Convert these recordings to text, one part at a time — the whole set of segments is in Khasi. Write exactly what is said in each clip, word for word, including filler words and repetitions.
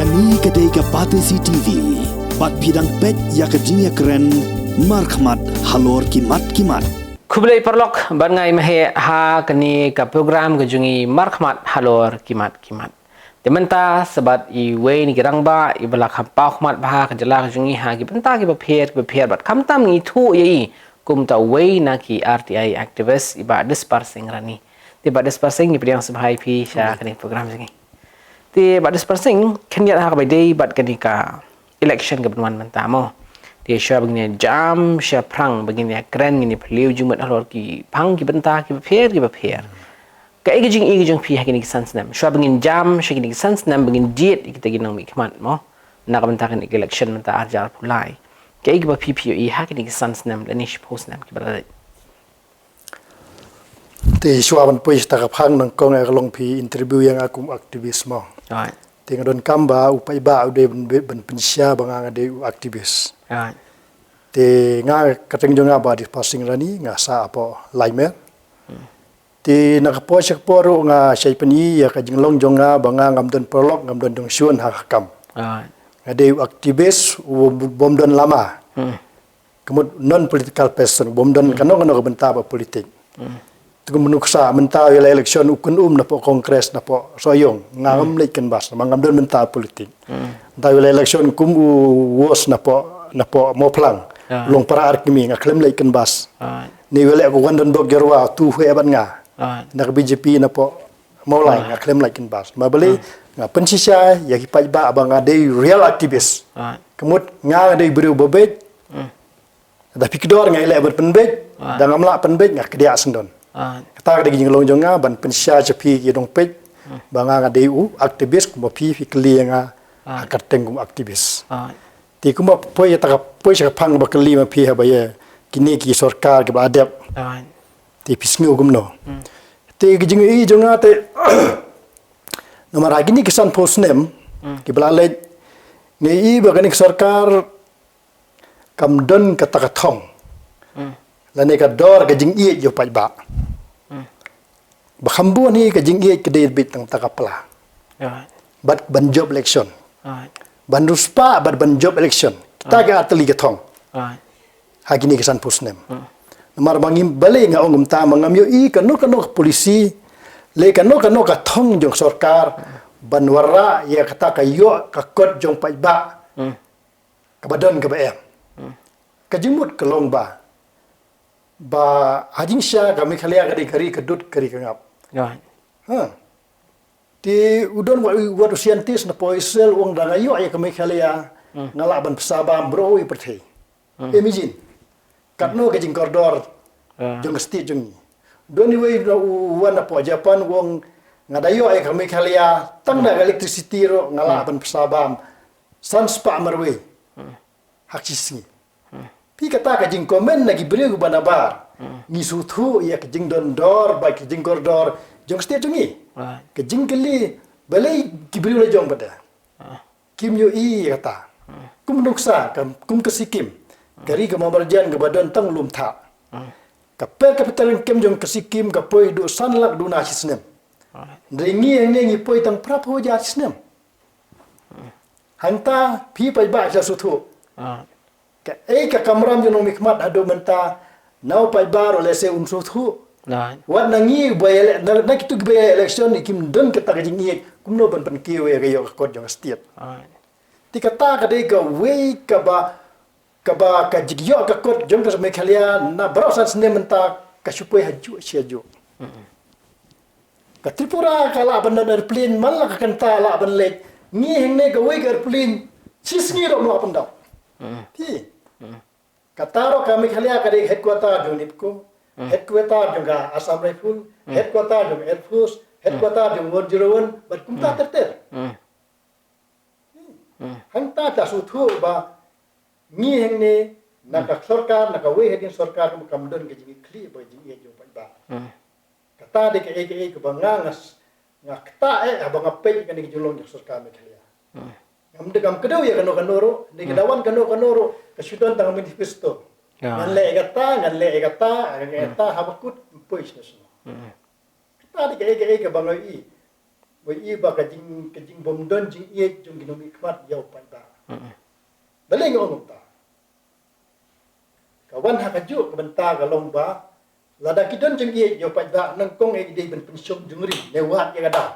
Kane ka dei ka Batesi T V, bad phi dang peit ïa ka jingïakren markhmat halor ki mat ki mat. Khublei paralok, bad nga i Maheh ha kane ka program ka jong i markhmat halor ki mat ki mat. Te mynta sa bad iwei na ki rangbah iba la kham paw khmat bha ha ka jylla ka jong i ha ki bynta kiba pher kiba pher, bad khamtam ngi thuh ïa i kum uta uwei na ki R T I activist, i Bah Dispar Sing Rani. Te Bah Dispar Sing, ngi pdiang sngewbha ïa phi sha kane ka program jong i. Te Bah Dispar Sing, khyndiat ha kaba ïadei bad kane ka election kaban wan mynta mo. Te shuwa ba ngin ïa jam shaphrang, ba ngin ïa kren, ngin ïa phylliew jingmut halor ki bhang ki bynta kiba pher kiba pher, kaei ka jingïohi ka jong phi ha kine ki san snem? Shuwa ba ngin jam sha kine ki san snem, ba ngin jied ïa kita ki nongmihkhmat mo, na ka bynta kane ka election mynta ar hajar arphew lai, kaei kaba phi phi ïohi ha kine ki san snem lane shiphew snem kiba la leit? Te shuwa ban poi sha kata ka phang, nyngkong ïa ka long phi interview ïa nga kum activist mo. Right. Te nga donkam ba u paidbah u dei ban, ban pynshai ba nga, nga dei u activist. Right. Te nga, ka kyrteng jong nga Bah Dispar Sing Rani, nga sah hapoh Laimer. Te na ka por sha ka por ruh nga shait pyni ïa ka jinglong jong nga ba nga ngam don paralok, ngam don jong shun ha ka kam. Right. Nga dei u activist u bym don lama. Hmm. Ka mut non political person, bym don kano kano ka bynta ba politik. Hmm. Te kum nuksa mynta ïa la election u kynum napoh Congress napoh Sohiong, nga ngam leit kynbas, ma ngam don bynta politik. Hmm. Mynta ïa la election kum u Wos napoh, napoh Mawphlang, ah, long para ar kmie, nga khlem leit kynbas. Ah. Ni ïa la ko Wandenbok Gerwa tu hwe ban nga. Ah. Na ka B J P napoh Mawlai, ah, nga khlem leit kynbas. Ma balei, ah, nga pynshai ïa ki paidbah ba nga dei real activist. Ah. Ka mut nga dei briew ba beit. Hmm. Da phi kdor nga ïaleh ban pynbeit, ah, da ngam lah pynbeit nga kdiah syndon. Ah. Kata ka dei ka jinglong jong nga ban pynshai sha phi ki nongpeit, hmm, ba nga nga dei u activist kumba phi phi kylli ïa nga, ah, ha ka kyrteng kum activist. Ah. Te kumba poi ïa kata ka, poi sha ka phang ba kylli ma phi haba ïa kine ki sorkar kiba la dep. Ah. Te phi sngew kumno? Hmm. Te ka jingïohi jong nga te namar ha kine ki sanphew snem, hmm, kiba la leit, nga ïohi ba kane ka sorkar kam don kata ka thong. Hmm. Lane ka dor ka jingïeit ïa u paidbah. Hmm. Ba kham bun hi ka jingïeit ka dei beit tang kata ka pla. Right. Bad ban jop election. Right. Ban riewspah bad ban jop election. Kita, right, ki ar tylli ki thong. Right. Ha kine ki sanphew snem. Hmm. Namar ba ngim, balei nga ong kumta, ma ngam ïohi kano kano ka policy, lane kano kano ka thong jong sorkar, hmm, ban wanrah ïa kata ka ïoh ka kot jong paidbah. Hmm. Kaba don kaba em. Hmm. Ka jingmut ka long ba, ba ha jingshisha ka Meghalaya ka dei ka ri ka dud ka ri ka ngap. Right. Ha. Te u don wat, wat u scientist napoh Israel u ong da nga ïoh ïa ka Meghalaya, hmm, nga lah ban pynshai bam baroh kawei ka pyrthei. Hmm. Imagine. Katno ka jingkordor, ah, jong ka state jong ngi. Don uwei u, u wan napoh Japan u ong nga da ïoh ïa ka Meghalaya, tang da ka electricity ruh nga lah, hmm, ban pynshai bam san spah marwei. Hmm. Ha ka shi sngi. Hmm. Phi, kata ka jingkmen na ki briew kiba nabar. Hmm. Ngi sngewthuh ïa ka jingdon dor bad ka jingkordor jong ka state jong ngi. Right. Ka jingkylli, balei ki briew la jong pat de? Ah. Kim ïohi ïa kata. Hmm. Kum nuksa, ka, kum ka Sikkim. Hmm. Ka ri kaba marjan kaba don tang lum thah. Hmm. Ka per capita income jong ka Sikkim ka poi haduh san lak duna shi snem. Right. Hynrei ngi hangne ngi poi tang phraphew hajar shi snem. Hangta phi paidbah sngewthuh. Ah. Kaei ka kamram jong u nongmihkhmat haduh mynta, na u paidbah ruh lehse um sngewthuh. Right. Wat na ngi ba ïaleh, na, na kito kiba ïaleh election, kim don kata ka jingïeit kumno ban pynkiew ïa ka ïoh ka kot jong ka state. Right. Te kata ka dei kawei kaba, kaba ka jingïoh ka kot jong ka Meghalaya na baroh san snem mynta ka shu poi hajuh shi hajuh. Mm-mm. Ka Tripura ka lah ban don airplane, man la ka kynta lah ban leit. Ngi hangne kawei ka airplane shi sngi ruh ym lah ban don. Mm. Te, mm, kata ruh ka Meghalaya ka dei headquarter jong NEEPCO, mm, headquarter jong ka Assam Rifle, mm, headquarter jong Air Force, mm, headquarter jong one zero one, bad kumta, mm, ter ter. Mm. Hmm. Hangta te sngewthuh ba ngi hangne na, hmm, ka sorkar, na kawei hadien sorkar, kam, kam don ka jingïeit khlieh bad ka jingïeit jong u paidbah. Hmm. Kata dei kaei kaei kaba nga, nga s-, nga ktah eh haba nga peit ïa kane ka jinglong jong ka sorkar Meghalaya. Hmm. Ngam dei, ngam kdew ïa kano kano ruh, dei ka, hmm, da wan kano kano ruh, ka shu don tang manifesto. Ya. Ngan leh ïa kata, ngan leh ïa kata, ngan leh ïa, hmm, kata, haba kut poi shano shano. Hmm. Kata dei kaei kaei kaba nga ïohi. Poi i ba ka jing, ka jingbym don jingïeit jong ki nongmihkhmat ïa u paidbah. Balei nga ong kumta? Ka wan ha kajuh ka bynta ka long ba lada ki don jingïeit ïa u paidbah, nyngkong ki dei ban pynshong jingri ne wad ïa ka daw.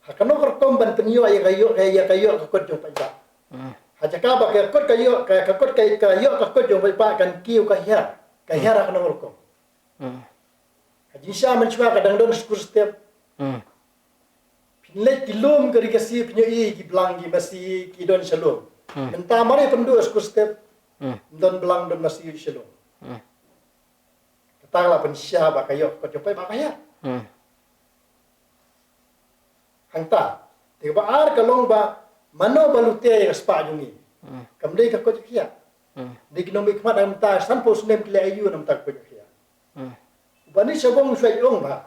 Ha kano ka rukom ban pynïoh ïa ka ïoh, ïa ka ïoh ka kot jong u paidbah? Ha jaka ba ka kot ka ïoh, ka, ka kot ka, ka ïoh ka kot jong u paidbah kan kiew ka hiar. Ka hiar ha kano ka rukom? Ka jingshisha mynshuwa ka dang don skur step. Phin leit ki lum ka ri Khasi, phin ïohi ki blang ki masi ki don sha lum. Mynta mar ïa pynduh skur step, ym don blang, don masi sha lum. Kata ka la pynshisha ba ka ïoh ka kot jong u paidbah ka hiar. Hangta. Te kaba ar ka long ba mano ba lute ïa ka spah jong ngi. Kam dei ka kot ka khiah. Dei ki nongmihkhmat mynta sanphew snem ki leh aïu namar ka kot ka khiah. Ba ni sha bong shuwa ong ba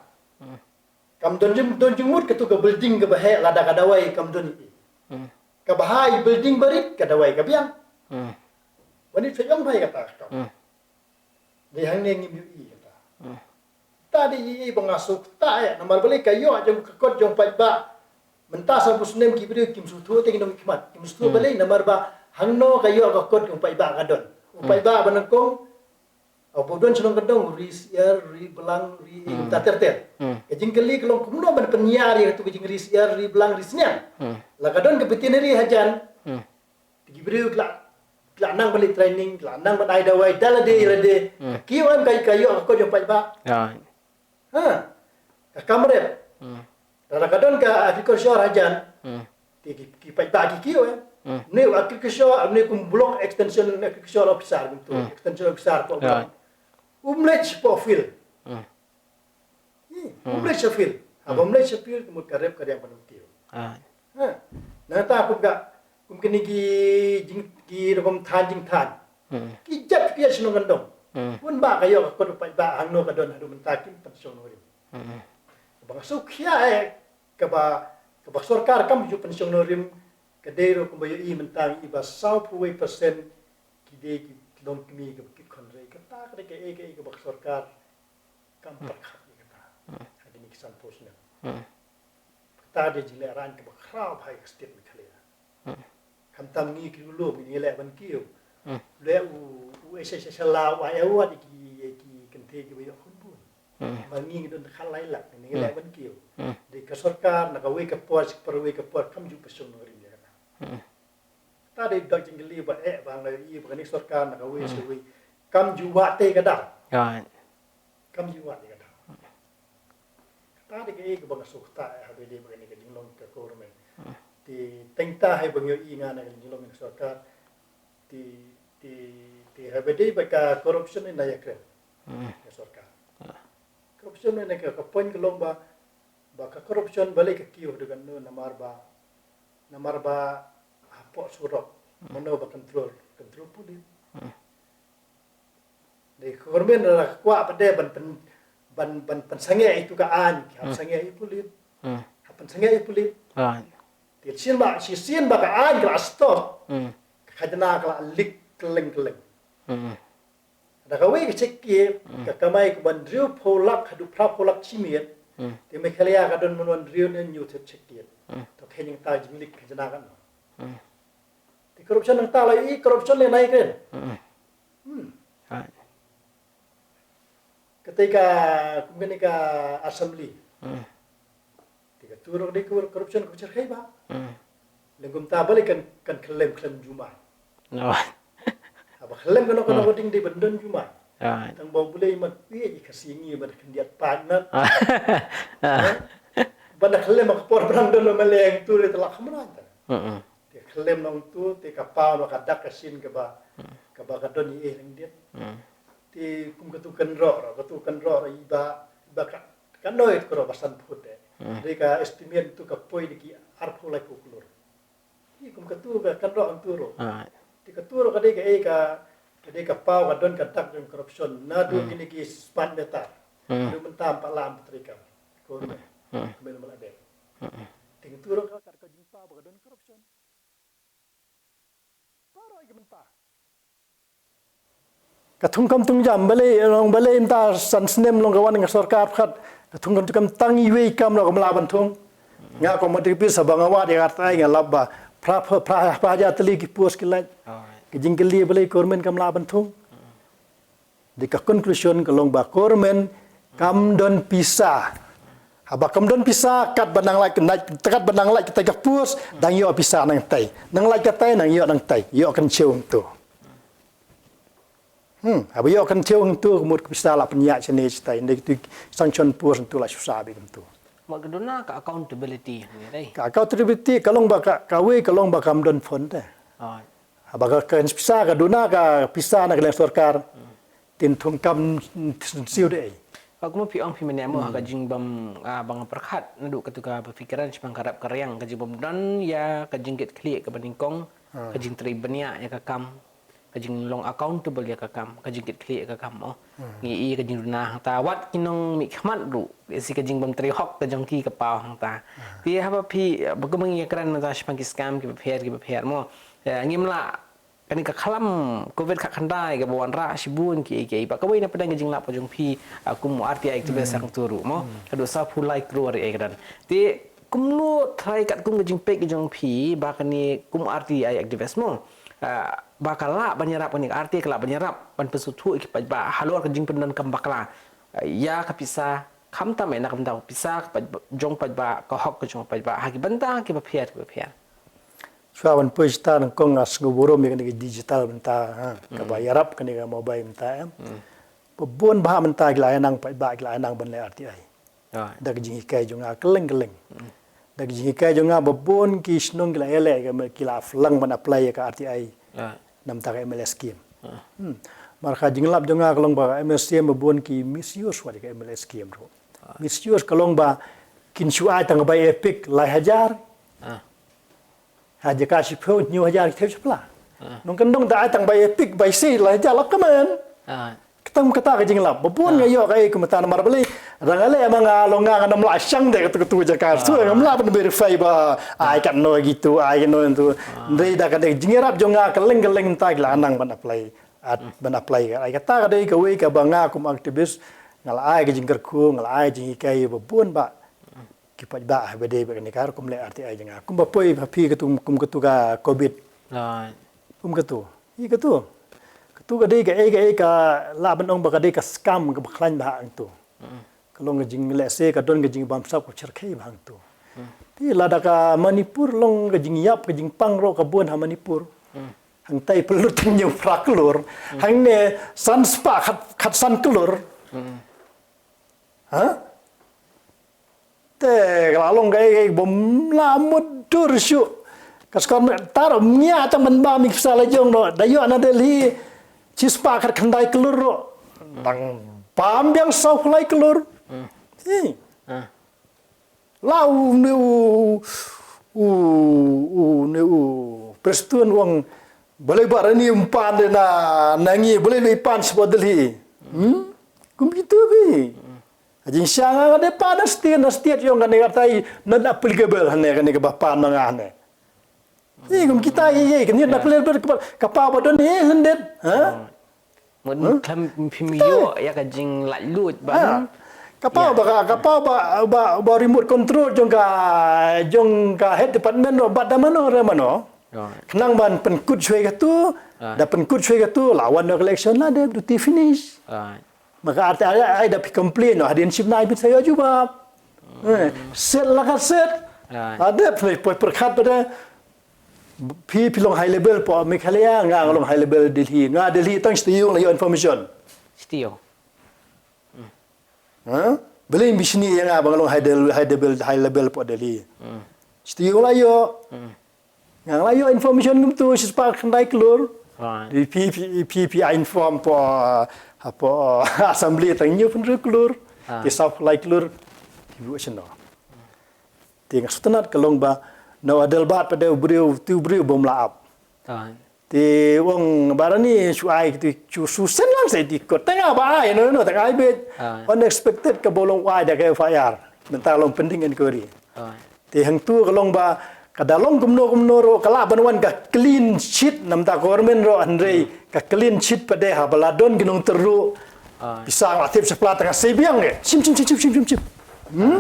kam don jing, don jingmut katu ka building kaba heh lada ka dawai kam don i. Kaba heh building barit, ka dawai ka biang. Ba ni shuwa ong ba ïa kata ka. Dei hangne ngim ïohi kata. Ta dei i, i ba nga sngewthuh eh, namar balei ka ïoh jong ka kot jong u paidbah. Mynta sanphew snem ki briew kim sngewthuh te ki nongmihkhmat. Kim sngewthuh balei namar ba hangno ka ïoh ka kot jong u paidbah ka don. U paidbah ba nyngkong, u ba don shnong kyndong, ri syiar, ri blang, ri ing, ta ter ter. Ka jingkylli ka long kumno ban pynïar ïa katu ka jingri syiar, ri blang, ri sniang. La ka don ka veterinary hajan. Te ki briew ki la, ki la nang ban leit training, ki la nang ban ai dawai da lade ïa lade. Ki wan ka, ka ïoh ka kot jong u paidbah. Ha. Ka kam rep. Da la ka don ka agriculture hajan. Te ki, ki paidbah ki kiew eh. Mne u agriculture, mne kum block extension agriculture officer kumtu. Extension officer ko block. Um leit sha field. Hm, um leit sha field. Haba um leit sha field, ka mut ka rep ka riang ban kiew. Ha. Nangta kum ka, kum kine ki jing, ki rukom than jingthan. Ki jait ki jait shnong kyndong. Bun ba ka ïoh ka kot u paidbah hangno ka don haduh mynta kim pynshong nongrim. Ba nga sngewkhia eh kaba, kaba sorkar kam ju pynshong nongrim, ka dei ruh kumba ïohi mynta i ba sawphew wei percent ki dei ki longkmie kaba kit khynrei. Kata ka dei kaei kaei kaba ka sorkar kam pyrkhat ïa kata. Ha kine ki sanphew snem. Kata dei jinglehrain kaba khraw bha ïa ka state Meghalaya. Khamtam ngi ki riewlum ngi leh ban kiew. Leh u, u Asia Shala u ai award ïa ki, ïa ki kynthei kiba ïoh khun bun. Ba ngi ngi don khatlai lak ngi leh ban kiew. Dei ka sorkar na kawei ka por sha kawei ka por kam ju pynshong nongrim ïa kata. Kata dei ka jingkylli ba eh ba nga ïohi ba kane sorkar na kawei sha kawei kam ju wad te ka daw. Kam ju wad te ka daw. Kata dei kaei kaba nga sngewthuh eh haba ïadei bad kane ka jinglong ka government. Te tang ta haba nga ïohi nga na ka jinglong ka sorkar. Te, te, te haba ïadei bad ka corruption na ïakren. Ka sorkar. Corruption na ka, ka point ka long ba, ba ka corruption balei ka kiew haduh katno namar ba, namar ba hapoh surok. Mano ba control, control pulit. Dei ka government la ka kwah pat de ban pyn, ban, ban pynsangeh ïa itu ka aiñ, ki hap sangeh ïa i pulit. Hap pynsangeh ïa i pulit. Te shisien ba, shisien ba ka aiñ ka la stop. Ka khajna ka la leak kylleng kylleng. Da kawei ka check-gate ka kamai kumba hynriewphew lak haduh phraphew lak shi miet. Te Meghalaya ka don man hynriew ne hynñiew check-gate. To kheiñ nangta jingleak khajna katno. Te corruption nangta la i corruption lei na ïakren. Katei ka, kum kane ka assembly. Te katu ruh ka dei ka corruption kaba shyrkhei bha. Leng kumta balei kan, kan khyllem khlem jumai. Haba khyllem kano kano ka ding dei ban don jumai. Tang ba U Blei mad peit ïa ka sngi ban khyndiat paid nat. Ban khyllem ka por ba dang don ma leng tu dei te la kham rai ta. Te khyllem nangtu, te ka paw na ka dak ka shin kaba, kaba ka don i eh ryngdiat. Te kum katu kynroh ruh, katu kynroh ruh iba, iba ka, ka noi kynroh ba san phut eh. Dei ka estimate tu ka poi dei ki arphew laiphew klur. Te kum katu ka kynroh nangtu ruh. Te katu ruh ka dei kaei ka, ka dei ka paw ka don ka dak jong corruption. Naduh kine ki smart meter. Naduh mynta ym pat lah ban treikam. Ko ruh. Kmie ym lah dep. Te katu ruh ka, ka, ka jingpaw ba ka don corruption. Baroh ki bynta. Ka thung kam thung jam, balei, long balei mynta san snem long ka wan ka sorkar pyrkhat. Ka thung kam thung kam tang iwei kam ruh kam lah ban thung. Nga kum activist haba nga wad ïa ka R T I nga lap ba phra, phra, phra, phra hajar tylli ki post ki lait. Alright. Ka jingkylli balei government kam lah ban thung. Dei ka conclusion ka long ba government kam don pisa. Haba kam don pisa, katba nang lait, katba nang lait katei ka post, dang ïoh pisa nangtei. Nang lait katei, nang ïoh nangtei. Ïoh kynchew hangto. Hmm, haba ïoh kynchew hangto, ka mut ka pisa la pynïaid shane shatei. Dei kitu sanction post hangto la shu sah beit hangto. Mut ka duna ka accountability ne dei. Ka accountability ka long ba ka, kawei ka long ba kam don fund te. Haba ka, ka pisa ka duna ka pisa na ka liang sorkar. Tin thung kam siew de ei. Ba kum phi ong phi mynne mo ka jingbym, ah, bym pyrkhat naduh katu ka ba phi kren shaphang ka rep ka riang, ka jingbym don ïa ka jingkitkhlieh kaba nyngkong, ka jingtrei bniah ïa ka kam, ka jinglong accountable ïa ka kam, ka jingkitkhlieh ïa ka kam mo. Ngi i ka jingduna hangta wat ki nongmihkhmat ruh, si ka jingbym trei hok ka jong ki ka paw hangta. Te haba phi, ba kum ngi kren mynta shaphang ki scam kiba pher kiba pher mo. Eh, ngim lah kane ka khlam covid khatkhyndai kaba wanrah shibun kiei kiei. Ba kawei na pdeng ka jinglap ka jong phi, ah, kum R T I activist hangto ruh mo. Ka dei sawphew lai klur ïa ka dang. Te kumno trai katkum ka jingpeit ka jong phi ba kane kum R T I activist mo. Ah, ba ka lah ban ïarap kane ka R T I ka lah ban ïarap ban pynsngewthuh ïa ki paidbah halor ka jingpyndonkam bakla. Ah, ïa ka pisa khamtam ïa na ka bynta ka pisa ka paidbah, jong paidbah, ka hok ka jong paidbah ha ki bynta kiba pher kiba pher. Shuwa ban poi shata nyngkong nga sngewburom ïa kane ka digital mynta, ha, kaba ïarap kane ka mobile mynta em. Ba bun bha mynta ki la ïa nang paidbah ki la ïa nang ban leh R T I. Da ka jinghikai jong nga kylleng kylleng. Da ka jinghikai jong nga ba bun ki shnong ki la ïaleh, ki la phylla ban apply ïa ka R T I. Namar ka M L A scheme. Hmm. Namar ka jinglap jong nga ka long ba ka M L A scheme ba bun ki misuse wat ïa ka M L A scheme ruh. Misuse ka long ba kin shu ai tang bai EPIC lai hajar. Ha jaka shiphew hynñiew hajar ki thew shipla. Nongkyndong da ai tang bai EPIC bai sei lai hajar la kmen. Kata kata ka jinglap. Ba bun nga ïoh kaei kumta namar balei. Rang ale ma nga long nga ngam lah shang de katu katu jaka. So ngam lah ban verify ba ai katno kitu ai katno tu. Hynrei da ka dei jingïarap jong nga kylleng kylleng mynta ki la nang ban apply. At ban apply ka. Ai kata ka dei kawei kaba nga kum activist nga la ai ka jingkyrkhu, nga la ai jinghikai ba bun ba ki paidbah haba dei ba kane ka rukom leh R T I jong nga. Kumba poi ba phi katu kum katu ka covid. Kum katu. Ïa katu. Katu ka dei kaei kaei ka lah ban ong ba ka dei ka scam kaba khlaiñ bha hangtu. Ka long ka jinglehse ka don ka jingbamsap ka shyrkhei bha hangtu. Te lada ka Manipur long ka jingïap ka jingpang ruh ka bun ha Manipur. Hangtai pynlut hynñiew phra klur. Hangne san spah khat, khat san klur. Ha? Te ka la long kaei kaei bym lah mutdur shuh. Ka skor me tar ym ngiah tang ban bam ïa ki pisa la jong noh. Da ïoh na Delhi shispah khatkhyndai klur noh. Dang bam biang saw phew lai klur. Hi. La u ne u u u ne u Prestone u ong balei Barangi ym pan de na na ngi balei lei pan sha Delhi. Hmm? Kum kitu ki. Ka jingshisha nga ka dei pan na state, na state jong kane katai not applicable hane kane kaba pan ma nga hane. Ïa kum kita ïa ïa kane not applicable ka pa ba don ïa hyndet. Ha? Mut khlem phim ïoh ïa ka jinglaitluid ban. Ka pa ba ka pa ba ba ba remote control jong ka jong ka head department no bad da mano re mano. Khnang ban pynkut shwe katu da pynkut shwe katu la wan no election la dep duty finish. Ma ka arta ai da phi complain no hadien shim nai bit sa ïoh jubab. Set la ka set. La dep phi poi pyrkhat pada phi phi long high level po Meghalaya nga long high level Delhi nga Delhi tang shiti yung la ïoh information. Shiti yung. Ha? Beli bishni yang nga bang long high level high level high level po Delhi. Shiti yung la ïoh. Nga la ïoh information ngam tu shispah khyndai klur. Di phi phi phi phi ai inform po ha po assembly tang nyu pynru klur. Di sap lai klur. Di bu sino. Ti nga sutanat ka long ba na wadal bat pada u briew ti u briew bom la ap. Ti wong Barani shu ai ti shu su sen lang sai ti kot tang ba ai no no tang ai bet. Unexpected ka bolong ai da ka F I R. Mentang long pending inquiry. Te hangtu ka long ba ka da long kumno kumno ro ka lah ban wan ka clean sheet namta government ro hynrei ka clean sheet pade ha ba la don ki nongtyrru. Pisa nga tip sepla tang sei biang ke. Sim sim sim sim sim sim. Hmm?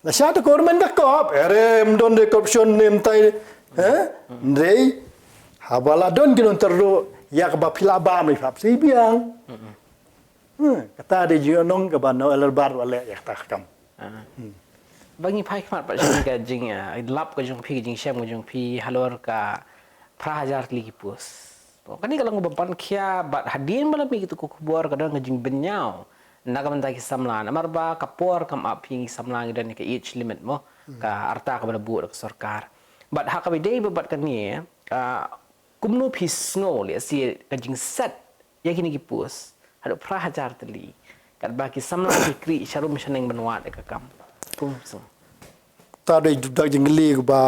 Na sha te government ka kop, erem don de corruption nem tai, eh? Ndrei, haba la don ki nongtyrduh, ïa kaba phi lah bam, phi hap sei biang. Hmm, kata de jingïalang kaba Noel Erbad u la leh ïa kata ka kam. Ah. Ba ngi phai khmat pat sha ka jing, ah, lap ka jong phi, ka jingshem ka jong phi halor ka phra hajar tylli ki post. To, kane ka long kaba pan khia bad hadien ba la mih kito ki khubor ka don ka jingbynñiaw na ka bynta ki samla. Namar ba ka por kam ap, phi ngi samla ngi don ïa ka age limit mo. Ka rta kaba la buh da ka sorkar. Bad ha kaba ïadei bad kane, ah, kumno phi sngew lehse ka jingset ïa kine ki post haduh phra hajar tylli, katba ki samla ki khrih sharum shaneng ban wad ïa ka kam? Kum sung. Ta dei duk dak jingkylli uba,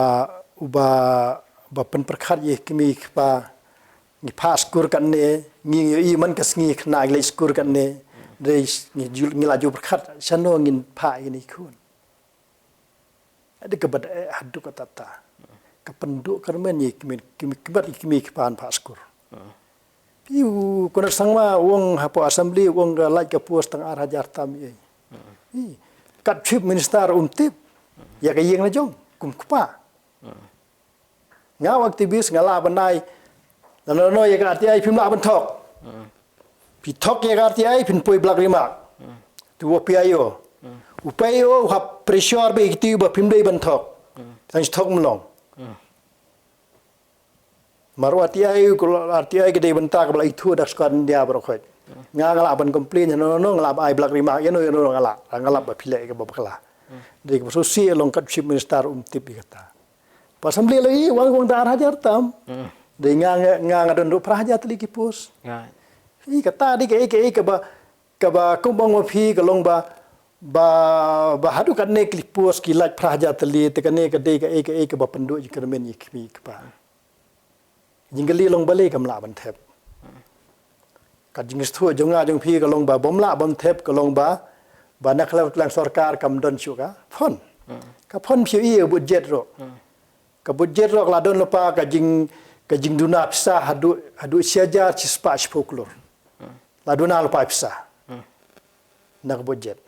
uba, ba pynpyrkhat ïa i kmie i kpa. Ngi phah skul katne, ngi ïohi man ka sngi khynnah ngi leit skul katne. Dei ngi ju, ngi la ju pyrkhat shano ngin phah ïa kine ki khun. Dei kaba dei haduh katta katta. Ka pynduh kyrmen ïa i kmie, kmie, kmie, kmie i kpa ban phah skul. Phi u Conrad Sangma u ong hapoh assembly u ong ka lait ka post tang ar hajar tam ïa. Kat chief minister um tip ïa ka ïing la jong kum kpa. Nga u activist nga lah ban ai. Lano lano ïa ka R T I phim lah ban thok. Phi thok ïa ka R T I phin poi block remark. Tu u P I O. U P I O u hap pressure ba ïa kito ba phim dei ban thok. Tang thok mlong. Mar u R T I, u R T I ka dei bynta kaba la ithuh da ka sorkar India baroh khoit. Nga nga lah ban complain ïano ïano, nga lah ban ai block remark ïano ïano nga lah, nga lah ba phi leh kaba bakla. Dei kaba sngewsih long kat chief minister um tip ïa kata. Ba assembly la i, wan wan da ar hajar tam. Dei nga nga nga nga don ruh phra hajar tylli ki post. Ïa kata dei kaei kaei kaba, kaba kum ong ma phi ka long ba, ba, ba haduh katne ki post ki lait phra hajar tylli, te kane ka dei kaei kaei kaba pynduh jingkyrmen ïa i kmie i kpa. Jingkylli long balei kam lah ban thep. Ka jingsngewthuh jong nga jong phi ka long ba bym lah ban thep ka long ba, ba na ka liang sorkar kam don shuh ka fund. Ka fund phi ïohi ïa budget ruh. Ka budget ruh ka la don lypa ka jing, ka jingduna pisa haduh, haduh shi hajar shispah shiphew klur. La duna lypa pisa. Na ka budget.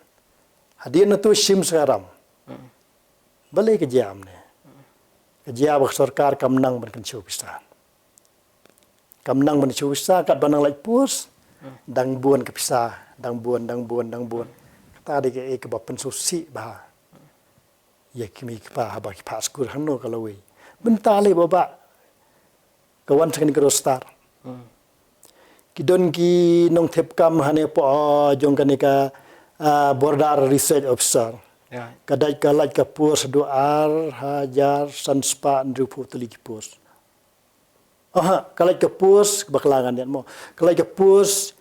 Hadien nangtu shim sa ka ram. Balei ka jia kumne? Ka jia ba ka sorkar kam nang ban kynshew pisa. Kam nang ban kynshew pisa, katba nang lait post, dang bun ka pisa, dang bun, dang bun, dang bun. Kata dei kaei kaba pynsngewsih bha ïa i kmie i kpa haba ki phah skul hangno ka lawei. Mynta lei ba, ba ka wan sa kane ka roster. Ki don ki nongthep kam hane hapoh jong kane ka, ah, Border Research Officer. Ka dei ka lait ka post haduh ar hajar san spah hynriewphew tylli ki post. Aha, ka lait ka post, bakla ngan ïathuh mo. Ka lait ka post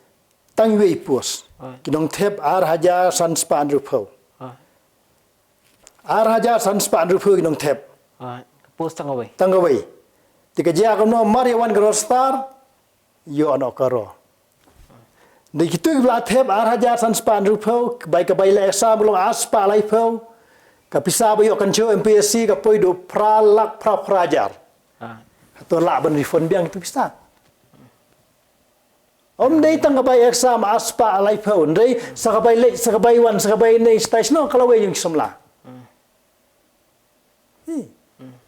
tang wei post. Ki nongthep ar hajar san spah hynriewphew. Ar hajar san spah hynriewphew ki nongthep. Ka post tang kawei. Tang kawei. Te ka jia kumno mar ïa wan ka roster, ïoh noh ka ro. Dei kito kiba la thep ar hajar san spah hynriewphew, bai ka bai leh exam ka long ar spah laiphew. Ka pisa ba ïoh kynshew M P S C ka poi haduh phra lak phra phra hajar. Hato lah ban refund biang kito pisa? Ym dei tang ka bai exam ar spah laiphew, hynrei sa ka bai leit, sa ka bai wan, sa ka bai nei, stai shnong ka lawei jong ki samla.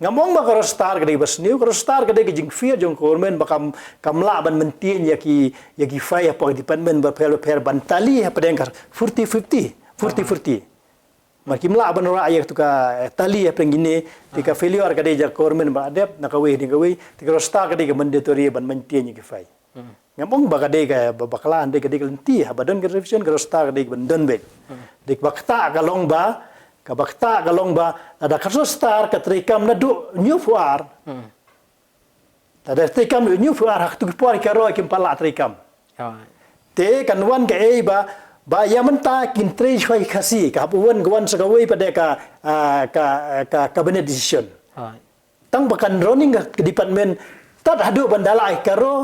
Ngam ong ba ka roster ka dei ba sniew, ka roster ka dei ka jingfear jong ka government ba kam, kam lah ban maintain ïa ki, ïa ki file hapoh department bapher bapher ban tally hapdeng ka forty fifty, forty forty. Mar kim lah ban rah ïa katu ka, eh, tally hapdeng kine, te ka failure ka dei jong ka government ban adapt na kawei na kawei, te ka roster ka dei ka mandatory ban maintain ïa ki file. Ngam ong ba ka dei ka ba, bakla, dei ka dei ka lynti, haba don ka revision ka roster ka dei ka ban don beit. Dei kaba ktah ka long ba, kaba ktah ka long ba, lada ka roster ka treikam naduh hynñiewphew ar. Lada treikam hynñiewphew ar ha katu ki por ki ro kim pat lah treikam. Te kan wan kaei ba, ba ïa mynta kin trei shuwa ki Khasi, ka hap wan ka wan sa kawei pat de ka, ah, ka, ka cabinet decision. Tang ba kan running ka department tad haduh ban da la ai ka ro.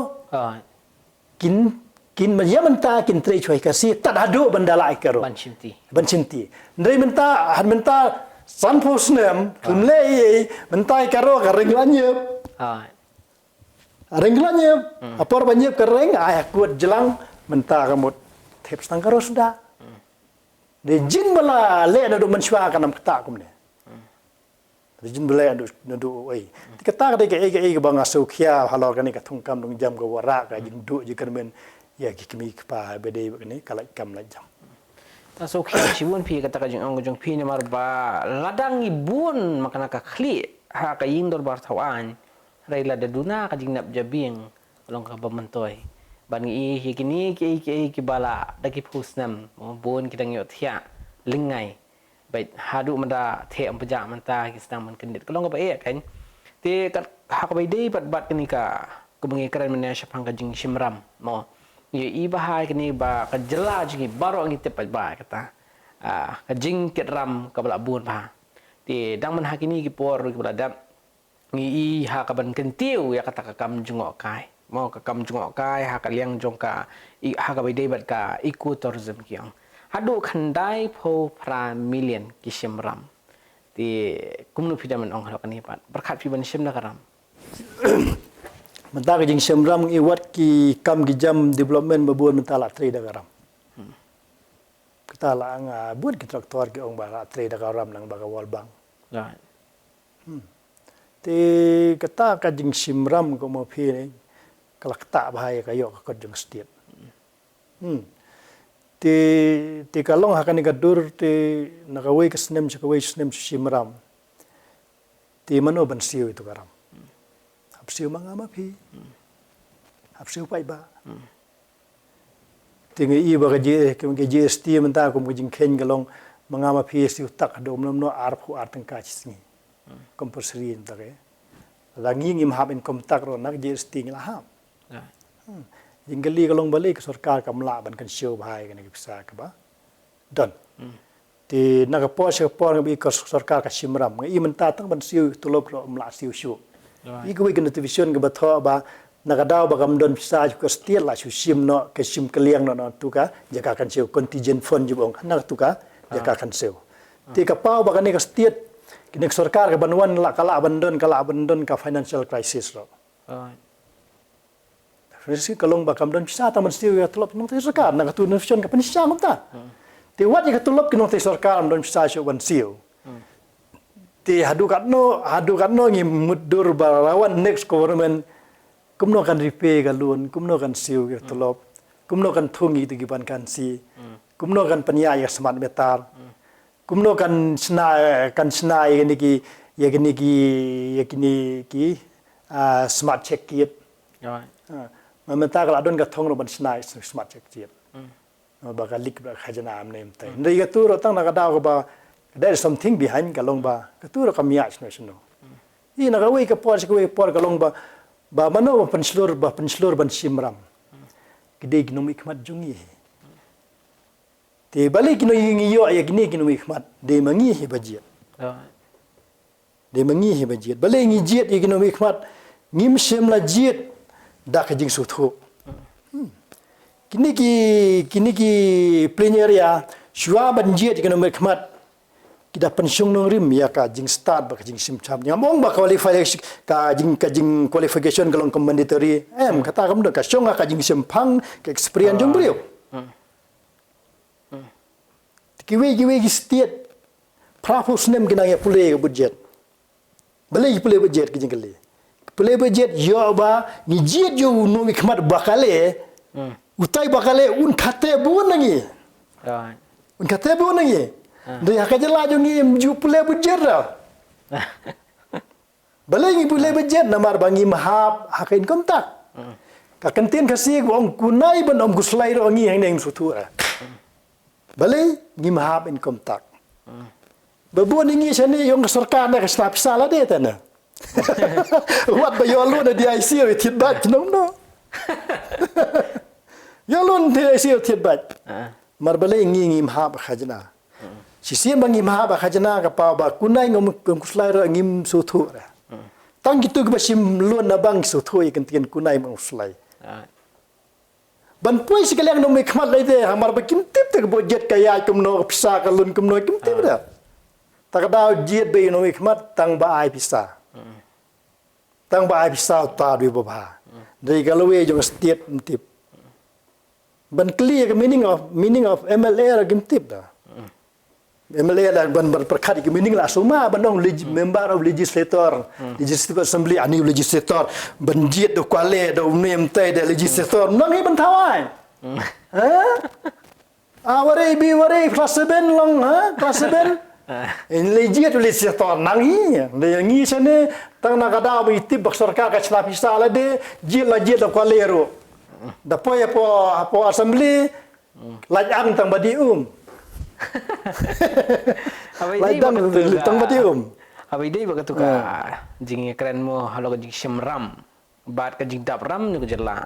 Kin, kin ma ïa mynta kin trei shuwa ki Khasi tad haduh ban da la ai ka ro. Ban shimti. Ban shimti. Hynrei mynta, han mynta sanphew snem, kum leh ei ei, mynta ai ka ro ka ring la ñiep. Ring la ñiep. Apor ba ñiep ka ring, ai ha kut jlang, mynta ka mut thep tang ka ro suda. Dei jin ba la leh naduh mynshuwa ka nam kata kumne. Dei jin ba leh naduh, naduh ei. Te kata ka dei kaei kaei kaba nga sngewkhia halor kane ka thungkam dong jam ka wanrah ka jingduh jingkyrmen ïa ki kmie ki kpa ba dei ba kane ka lait kam lait jam. Ta sngewkhia shibun phi kata ka jingong ka jong phi namar ba lada ngi bun ma kane ka khlieh ha ka ïing dorbar thaw aiñ. Hynrei lada duna ka jingnep jabieng ka long kaba myntoi. Ban ngi ïohi kine kiei kiei kiba la da ki phew snem bun ki dang ïohthiah lyngngai. Bad haduh mynta theh ym pjah mynta ki sdang ban kyndit ka long kaba eh kan. Te kat ha kaba ïadei bad bad kane ka kaba ngi kren mynne shaphang ka jingshim ram mo. Ngi ïohi ba ha kane ba ka jylla jong ngi baroh ngi tip bad ba kata ka jingkit ram kaba la bun bha. Te dang mynta ha kine ki por kiba la dep ngi ïohi ha kaban kyntiew ïa kata ka kam jngohkai mo ka kam jngohkai ha ka liang jong ka ha kaba ïadei bad ka eco tourism ki ong haduh khyndai phew phra million ki shim ram. Te kumno phi dang ong halor kane pat pyrkhat phi ban shim da ka ram. Mynta ka jingshim ram ngi wad ki kam ki jam development ba bun mynta la trei da ka ram. Kata la nga bun ki traktor ki ong ba la trei da ka ram nang ba ka World Bank. Te kata ka jingshim ram ka mo phi ne ka la kata ba hai ka ïoh ka kot jong state. Te te ka long ha kane ka dur te na kawei ka snem sha kawei snem shim ram. Te mano ban siew ïa tu ka ram. Hap siew ma nga ma phi. Hap siew paidbah. Te nga i ba ka G- ka GST mynta kum ka jingkheiñ ka long ma nga ma phi siew tak haduh mlem no arphew ar tyngka shi sngi. Compulsory mynta ka. Lada ngi ngim hap income tax ruh na ka GST ngi la hap. Jingkylli ka long balei ka sorkar kam lah ban kynshew bha ïa kane ka pisa kaba don. Te na ka por sha ka por nga i ka sorkar ka shim ram nga i mynta tang ban siew tulop ruh ym lah siew shuh. I kawei ka notification kaba thoh ba na ka daw ba kam don pisa sha ka state la shu shim noh ka shim kylliang noh na tu ka jaka kynshew contingent fund ju ba ong na tu ka jaka kynshew. Te ka paw ba kane ka state kane ka sorkar ka ban wan la ka lah ban don ka lah ban don ka financial crisis ruh. Ka long ba kam don pisa tang ban siew ïa ka tulop nongtrei sorkar na ka tu notification ka pynshisha kumta. Te wat ïa ka tulop ki nongtrei sorkar kam don pisa shuh ban siew. Te haduh katno haduh katno ngi mutdur ba la wan next government kumno kan repay ka loan kumno kan siew ïa ka tulop kumno kan thung ïa ki ban kan si kumno kan pynïaid ïa ka smart meter. Kumno kan shna kan shna ïa kine ki ïa kine ki ïa kine ki smart check kit. Ma mynta ka la don ka thong ruh ban shna smart check kit. Ba ka lik ba ka khajna am ne mtai. Ndai ka tu ruh tang na ka daw ka ba there is something behind ka long ba ka tu ruh ka miat shno shno. Ïa na kawei ka por sha kawei ka por ka long ba ba mano ba pynshlur ba pynshlur ban shim ram. Ki dei ki nongmihkhmat jong ngi. Te balei kino ngi ïoh ïa kine kino ngi khmat dei ma ngi hi ba jied. Dei ma ngi hi ba jied. Balei ngi jied ïa kino ngi khmat ngim shym la jied da ka jingsngewthuh. Kine ki kine ki plain area shuwa ban jied ïa kino ngi khmat ki da pynshong nongrim ïa ka jingstad ba ka jingshim cham. Ngam ong ba qualification ka jing ka jing qualification ka long ka mandatory. Em kata kam don ka shong ka jingshim phang ka experience jong briew. Kiwei kiwei ki state phra phew snem ki nang ïa pule ka budget. Balei ki pule budget ki jingkylli. Pule budget ïoh ba ngi jied ïa u nongmihkhmat ba ka leh. Utai ba ka leh un khate bun na ngi. Un khate bun na ngi. Dei ha ka jylla jong ngi em ju pule budget ra. Balei ngi pule budget namar ba ngim hap ha ka income tax. Ka kyntien Khasi ba ong kunai ban ong kuslai ruh ngi hangne ngim sngewthuh. Balei ngim hap income tax. Ba bun ngi shane ong ka sorkar ne ka shna pisa lade tana. Wat ba ïoh loan na DIC ïa thied bad nong no. Ïoh loan DIC ïa thied bad. Mar balei ngi ngim hap khajna. Shisien ba ngim hap khajna ka paw ba kunai ngam kuslai ruh ngim sngewthuh ra. Tang kitu kiba shim loan na bank sngewthuh ïa kyntien kunai ngam kuslai. Ban poi shi ka liang nongmihkhmat lei te hamar ba kim tip te ka budget ka ïaid kumno ka pisa ka loan kumno kim tip da. Ta ka daw jied ba nongmihkhmat tang ba ai pisa. Tang ba ai pisa uta dei ba bha. Dei ka lawei jong state ym tip. Ban kylli ka meaning of meaning of MLA ra kim tip da. M L A la ban ban pyrkhat ki meaning la suma ban ong leg- member of legislator, legislative assembly, ani legislator, ban jied da kwale da umne mtai da legislator nang hi ban thawai. Ha? A wari bi wari class seven long ha class seven. In le jied legislator nang hi. Le ngi sene tang na ka daw bi tip bak sorkar ka chla pisa la de jied la jied da kwale ru. Da poi apo apo assembly. Laj ang tang badi um. Laj dang tang badi um. Abai dei ba katu ka jingkren mo halor ka jingshim ram bad ka jingdap ram ngi ka jylla.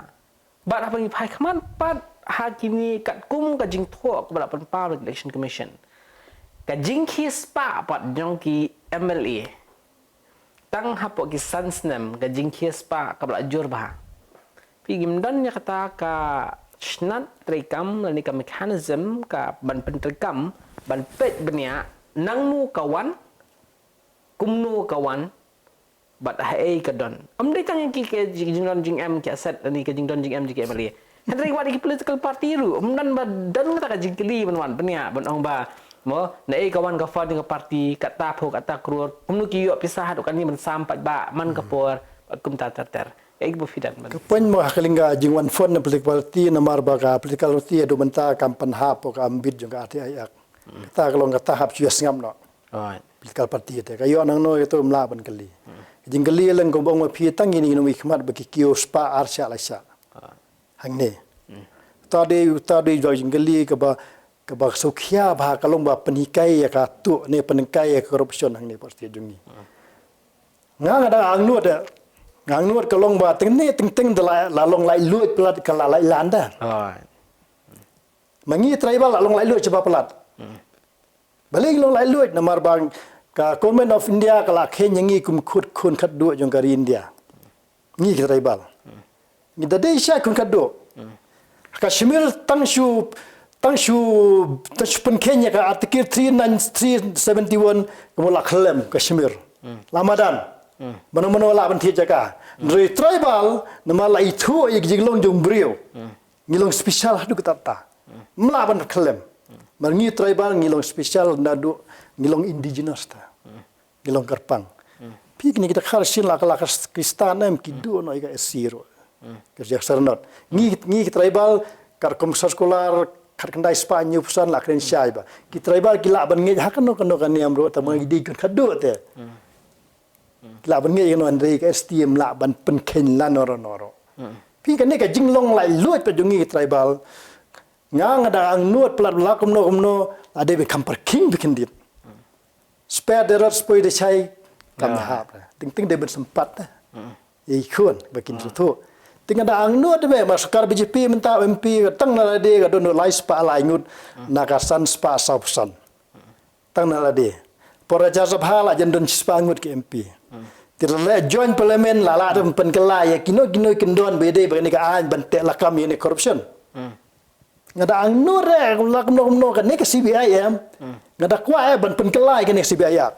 Bad haba ngi phai khmat pat ha kine katkum ka jingthoh kaba la pynpaw da ka Election Commission, ka jingkhie spah pat jong ki M L A. Tang hapoh ki san snem ka jingkhie spah kaba la jur bha. Phi kim don ïa kata ka shnat treikam lane ka mechanism ka ban pyntreikam ban peit bniah nangno ka wan, kumno ka wan, bad haei ka don. Ym dei tang ki ki jingdon jingem ki asset lane ka jingdon jingem jong ki M L A. Hynrei wat ki political party ruh ym don ba don kata ka jingkylli ban wan bniah ban ong ba mo naei ka wan ka fund ka party kata phew kata crore kumno ki ïoh pisa haduh kane ban sam pat ba man ka por bad kumta ter ter. Kaei ba phi don ban. Ka point mo ha ka lyngba jingwan fund na political party namar ba ka political party haduh mynta kam pynhap ka ambit jong ka R T I Act. Kata ka long kata hap shu ïa sngap noh. Political party te ka ïoh nangno ïa to ym lah ban kylli. Ka jingkylli leng kumba ong ma phi tang ïa kine ki nongmihkhmat ba ki kiew spah ar shah lai shah. Hangne. Uta dei uta dei jong jingkylli kaba kaba sngewkhia bha ka long ba pynhikai ïa ka tuh ne pynhikai ïa ka corruption hangne por state jong ngi. Nga nga dang angnud eh. Nga angnud ka long ba teng ne teng teng da la la long laitluid palat ka la laitlan da. Ma ngi tribal la long laitluid shaba palat. Balei ngi long laitluid namar ba ka Government of India ka la kheiñ ïa ngi kum khut khun khatduh jong ka ri India. Ngi ki tribal. Ngi da dei sha khun khatduh. Kashmir tang shu tang shu tang shu pynkheiñ ïa ka Article three nine three seventy one ka mut la khlem Kashmir. La madan. Mano mano la ban thied jaka. Ngi tribal namar la ithuh ïa ka jinglong jong briew. Ngi long special haduh katta katta. Ym lah ban khlem. Mar ngi tribal ngi long special naduh ngi long indigenous ta. Ngi long kyrpang. Phi kine kita khar shin la ka la ka Kristan em ki duh noh ïa ka S C ruh. Ka jaka sernot. Ngi ngi ki tribal kar kum circular khat khyndai spah hynñiew percent la kren shai ba. Ki tribal ki lah ban ngeit ha kano kano ka niam ruh ta ma ngi dei kan khatduh te. Ki lah ban ngeit ïa kano hynrei ka S T ym lah ban pynkheiñ lano ruh no ruh. Phi kane ka jinglong laitluid pat jong ngi ki tribal. Nga nga dang angnud palat la kumno kumno la dei ban kham pyrkhing pyrkhindit. Spare the rod spoil the child kam hap. Ting ting dei ban sympat. Ïa i khun ba kin suthu. Ting nga dang angnud dei ba sorkar B J P mynta M P tang na la dei ka don lai spah lai ngut na ka san spah saw percent. Tang na la dei. Por Rajya Sabha la jan don spah ngut ki M P. Te la joint parliament la la dang pynkylla ïa kino kino kin don ba dei ba kane ka aiñ ban teh lakam ïa ne corruption. Nga da angnud re la kumno kumno kane ka C B I em. Nga da kwah eh ban pynkylla ïa kane ka C B I ah.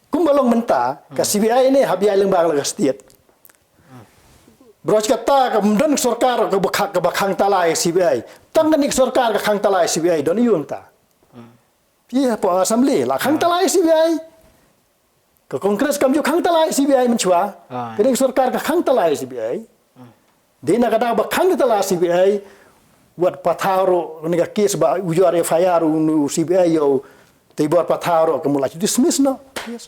Kumba long mynta ka C B I ne hap ïaid lyngba la ka state. Bro kata ka mdon sorkar ka ba ka ba khang tala ïa C B I. Tang kane ka sorkar ka khang tala ïa C B I don ïa mynta. Phi hapoh assembly la khang tala ïa C B I. Ka Congress kam ju khang tala ïa C B I mynshuwa. Kane ka sorkar ka khang tala ïa C B I. Dei na ka daw ba khang tala C B I wat pathaw ruh ne ka case ba ujor F I R u C B I ïoh te bor pathaw ruh ka mut la dismiss noh. Yes.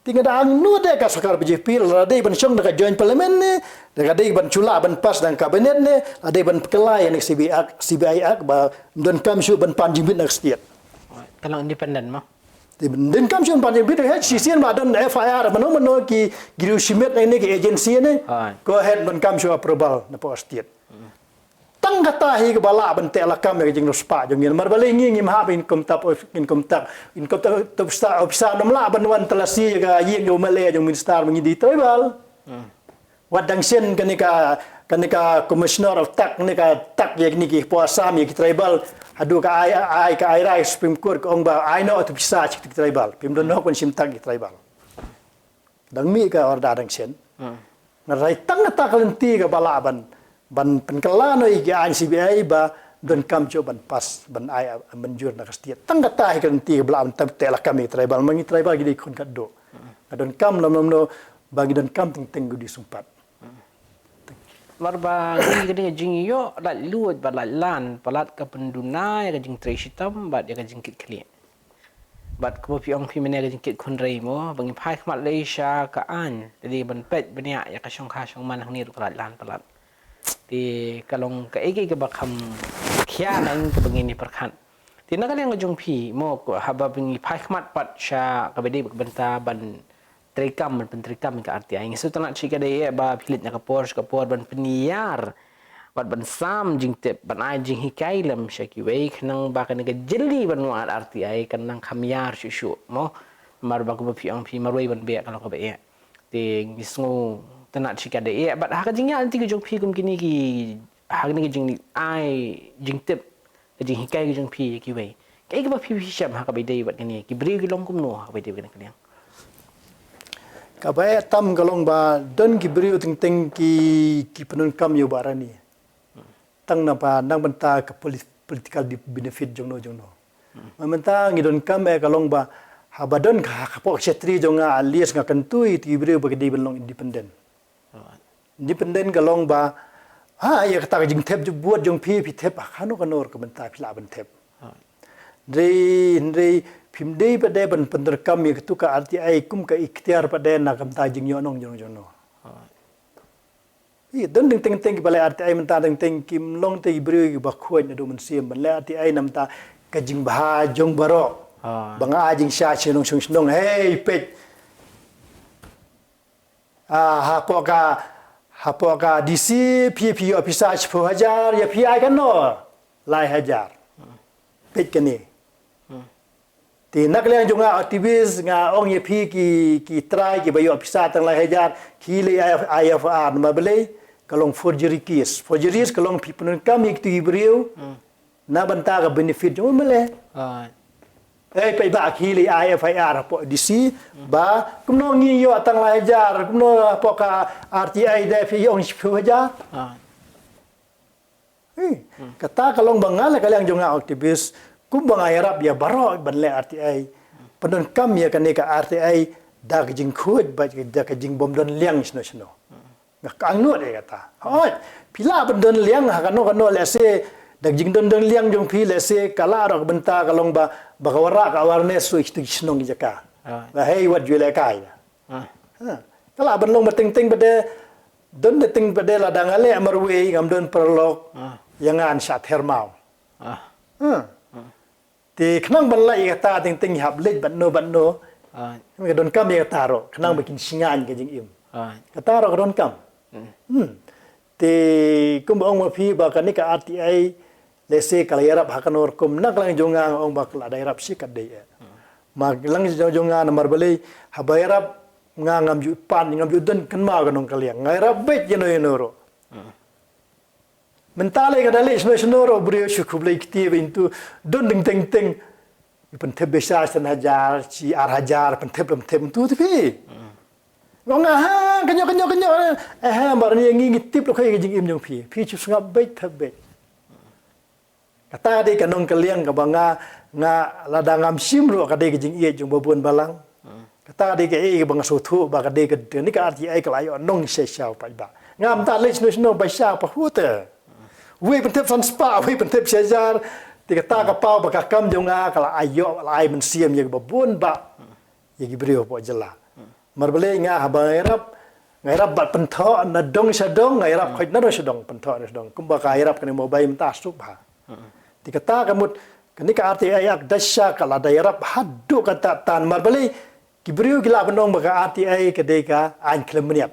Te nga da angnud de ka sorkar B J P la dei ban shong da ka joint parliament ne da ka dei ban shu lah ban pass da ka cabinet ne la dei ban pynkylla ïa ne C B I Act, C B I Act ba donkam shuh ban pan jingbit na ka state. Ka long independent mo. Te donkam shuh ban pan jingbit ha shisien ba don F I R mano mano ki ki riewshimet ne ki agency ne. Go ahead donkam shuh approval na poh state. Tang kata hi kaba lah ban teh lakam ïa ka jingriewspah jong ngi. Namar balei ngi ngim hap income tax, income tax, income tax officer, officer ym lah ban wan talasi ïa ka ïing jong u M L A jong u minister ma ngi dei tribal. Wat dang shen kane ka kane ka commissioner of tax kane ka tax ïa kine ki poh Assam ïa ki tribal. Haduh ka ai ai ka ai rai Supreme Court ka ong ba ai noh tu pisa ki tribal. Phim don hok ban shim tax ki tribal. Dang mih ka order dang shen. Nga rai tang kata ka lynti kaba lah ban ban pynkylla noh ïa ki aiñ C B I ba Donkam shuh ban pass, ban ai, ah, mynjur na ka state. Tang kata hi ka lynti ba lah ban tang teh lakam ïa ki tribal, ma ngi tribal ngi dei khun khatduh. Nga donkam lem lem noh ba ngi donkam teng teng ka jingïaseng pat. Namar ba ngi ka dei ka jingïoh lait luid bad lait lan palat ka pynduna ïa ka jingtrei shitom bad ïa ka jingkitkhlieh. Bad kumba phi ong phi mynne ka jingkit khun rei mo ba ngi phai khmat lei sha ka aiñ, te dei ban peit bniah ïa ka shongkha shongman hangne ruh ka lait lan palat. Te ka long kaei kaei kaba kham khia na ngi kaba ngin ïa pyrkhat. Te na ka liang ka jong phi mo, haba ngi phai khmat pat sha kaba dei ka bynta ban treikam, ban pyntreikam ïa ka R T I, ngi sngewtynnat shikatdei ba phi leit na ka por sha ka por ban pynïar bad ban sam jingtip, ban ai jinghikai lem sha kiwei khnang ba kane ka jylli ban wad R T I kan nang kham ïar shuh shuh mo. Namar ba kumba phi ong phi marwei ban beh ka long kaba eh. Te ngi sngewtynnat shikatdei bad ha ka jingïaid lynti ka jong phi kum kine ki, ha kane ka jingleit ai jingtip, ka jinghikai ka jong phi ïa kiwei, kaei kaba phi shem ha kaba ïadei bad kane, ki briew ki long kumno ha kaba ïadei bad kane ka liang? Kaba eh tam ka long ba don ki briew teng teng ki, ki pyndonkam ïa u Bah Rani tang na ba na ka bynta ka poli-, political di-, benefit jongno jongno. Mynta ngi donkam eh ka long ba haba don ka ha ka pok shetri jong nga, at least nga kyntu ïa ki briew ba ki dei ban long independent. Independent ka long ba, ha, ïa kata ka jingthep jingbuit jong phi, phi thep ha kano kano ka bynta phi lah ban thep. Hynrei, hynrei phim dei pat de ban pyndonkam ïa katu ka R T I kum ka iktiar pat de na ka bynta jingïohnong jong jongno. Ïa, don teng teng teng kiba leh R T I mynta teng teng kim long te ki briew kiba khuid naduh mynsiem ban leh R T I namar ka jingbha jong baroh. Ba nga ai jingshai shnong shnong shnong, hei peit. Ah, hapoh ka, hapoh ka D C phi, phi ïoh pisa shiphew hajar, ïa phi ai kano? Lai hajar. Peit kane. Te na ka liang jong nga activist nga ong ïa phi ki, ki trai kiba ïoh pisa tang lai hajar, ki leh I F I R namar balei? Ka long forgery case. Forgery case ka long phi pyndonkam ïa kitu ki briew na bynta ka benefit jong u M L A. Eh, peit ba ki leh I F I R hapoh D C ba kumno ngi ïoh tang lai hajar, kumno hapoh ka R T I de phi ïoh shiphew hajar. Hei, kata ka long ba nga la ka liang jong nga activist, kumba nga ïarap ïa baroh ban leh R T I, pyndonkam ïa kane ka R T I da ka jingkhuid bad da ka jingbym don liang shano shano. Nga ka angnud ïa kata. Hooid, phi lah ban don liang ha kano kano lehse da ka jingdon don liang jong phi lehse ka lah ruh ka bynta ka long ba, ba ka wanrah ka awareness ruh ïa kitu ki shnong ki jaka. Ba hei wat ju lehkai. Ka lah ban long ba teng teng pat de, don teng teng pat de lada nga leh marwei ngam don paralok, ïa ngan shah ther maw. Te khnang ban lait ïa kata teng teng hap leit bad no bad no. Ka donkam ïa kata ruh khnang ba kin sngewthuh ka jingim. Kata ruh ka donkam. Te kumba ong ma phi ba kane ka R T I lehse ka la ïarap ha kano rukom, na ka liang jong nga nga ong ba ka la da ïarap shikatdei. Ma ka liang jong nga namar balei, haba ïarap nga ngam ju pan, ngam ju don kynmaw ka nongkylliang. Nga ïarap beit ïano ïano ruh. Mynta lei ka da leit shano shano ruh briew shu khublei kti beit tu don teng teng teng. Pynthep beit sha san hajar, shi ar hajar, pynthep lem thep tu te phi. Nga ong ha, kynnoh kynnoh kynnoh. Eh, ha, mar ni ngi ngi tip lok ka jingim jong phi. Phi shu sngap beit thep beit. Kata dei ka nongkylliang kaba nga, nga lada ngam shim ruh ka dei ka jingïeit jong babun balang. Kata dei kaei kaba nga sngewthuh ba ka dei ka, kane ka R T I ka la ïoh nong sha sha pat ba. Ngam da leit shano shano ba sha pa hu te. Wei pynthep san spah, wei pynthep shi hajar. Te kata ka paw ba ka kam jong nga ka la ïoh, la ai mynsiem ïa ki babun ba. Ïa ki briew hapoh jylla. Mar balei nga haba nga ïarap, nga ïarap bad pynthoh na dong sha dong, nga ïarap khoit na dong sha dong, pynthoh na dong. Kumba ka ïarap kane mobile mynta suk bha. Te kata ka mut, kane ka R T I Act da sha ka la da ïarap haduh katta tan mar balei, ki briew ki lah ban ong ba ka R T I ka dei ka aiñ khlem bniat.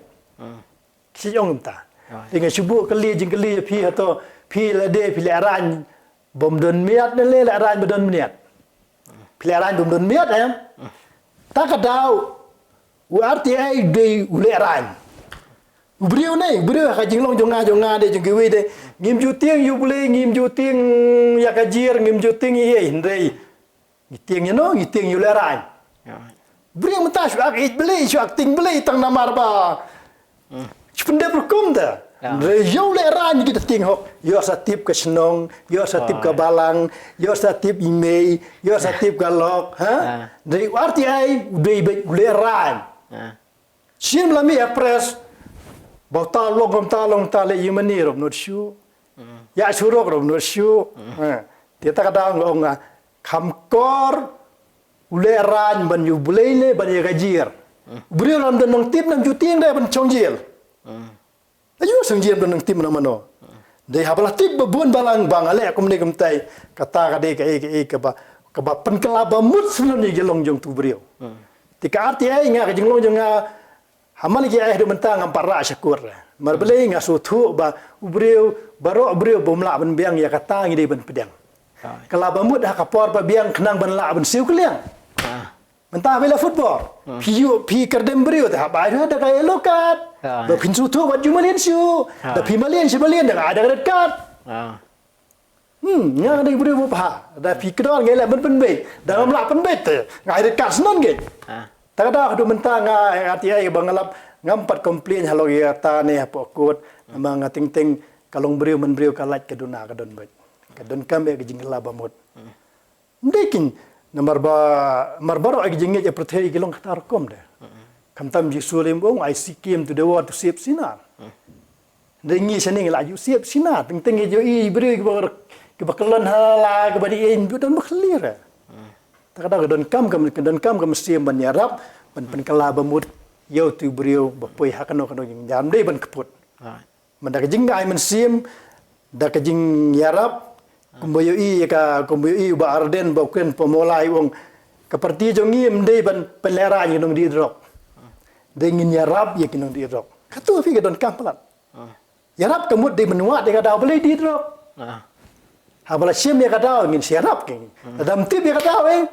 Ki ong mynta. Te nga shu buh kylli jingkylli ïa phi hato, phi lade phi leh raiñ bym don miat ne leh raiñ ba don miat. Phi leh raiñ bym don miat em. Ta ka daw u R T I dei u leh raiñ. U briew ne, u briew ha ka jinglong jong nga jong nga de jong kiwei de. Ngim ju tieng ïa U Blei, ngim ju tieng ïa ka jir, ngim ju tieng ïa ei hynrei. Ngi tieng ïa no, ngi tieng ïa u leh raiñ. Briew mynta shu ak ïeit Blei, shu ak tieng Blei tang namar ba shu pyndep rukom te. Hynrei ïa u Lehraiñ ki da tieng hok, ïoh sa tip ka shnong, ïoh sa tip ka balang, ïoh sa tip i mei, ïoh sa tip ka lok, ha? Hynrei u R T I u dei beit u Lehraiñ. Sien la mih ha press, ba uta long, uta long, uta leh ïingmane ruh ym nud shuh. Ïa surok ruh ym nud shuh. Ha. Te kata ka daw nga ong nga kham kor u Lehraiñ ban ïa U Blei ne ban ïa ka jir. U briew lam don nongtip nam ju tieng de ban shong jel. Aïu sngewsih ba nang tim na mano. Dei haba la tip ba bun balang ba nga leh kumne kumtai. Kata ka dei kaei kaei kaba, kaba pynkylla ba mut sngewsih ïa ka long jong utu u briew. Te ka artylli nga ka jinglong jong nga ha man la ki ai haduh mynta ngam pat rah sha kut re. Namar balei nga sngewthuh ba u briew, baroh u briew bym lah ban biang ïa kata ngi dei ban pdiang. Kylla ba mut ha ka por ba biang khnang ban lah ban siew kylliang. Mynta ba ïa la football. Phi ïoh, phi kyrdem briew te hap ai da ka yellow card. Ba phin sngewthuh wat ju malian shuh. Da phi malian shi malian da ai da ka red card. Hmm, nga dei briew ba bha. Da phi kdor ngi leh ban pynbeit. Da ngam lah pynbeit te nga ai red card snon ngi. Ta ka da haduh mynta nga artylli ba nga lap ngam pat complain halor ïa ta ne hapoh kut. Namar nga teng teng ka long briew man briew ka lait ka duna ka don beit. Ka donkam ïa ka jingkylla ba mut. Ym dei kin, namar ba, namar baroh ki jingngeit ha pyrthei ki long kata rukom de. Khamtam Jisu lei u ong, "I came to the world to save sinner." Dei ngi shane ngi la ju save sinner, teng teng ngi ju i briew kiba, kiba kyllon ha la, kiba dei ïing ju don ba khlieh re. Ta ka da ka donkam ka, ka donkam ka mynsiem ban ïarap, ban pynkylla ba mut ïa utu u briew ba poi ha kano kano jingïarap, ym dei ban kput. Mynta ka jingai mynsiem, da ka jingïarap, kumba ïohi ïa ka, kumba ïohi u Bah Ardent ba u kren pa Mawlai u ong, ka party jong ngi ym dei ban pynlehraiñ ïa ki nongdih drok. Dei ngin ïarap ïa ki nongdih drok. Katu phi ka donkam palat. Ïarap ka mut dei ban wad ïa ka daw balei dih drok. Haba la shim ïa ka daw ngin sa ïarap ki. Lada ym tip ïa ka daw eh.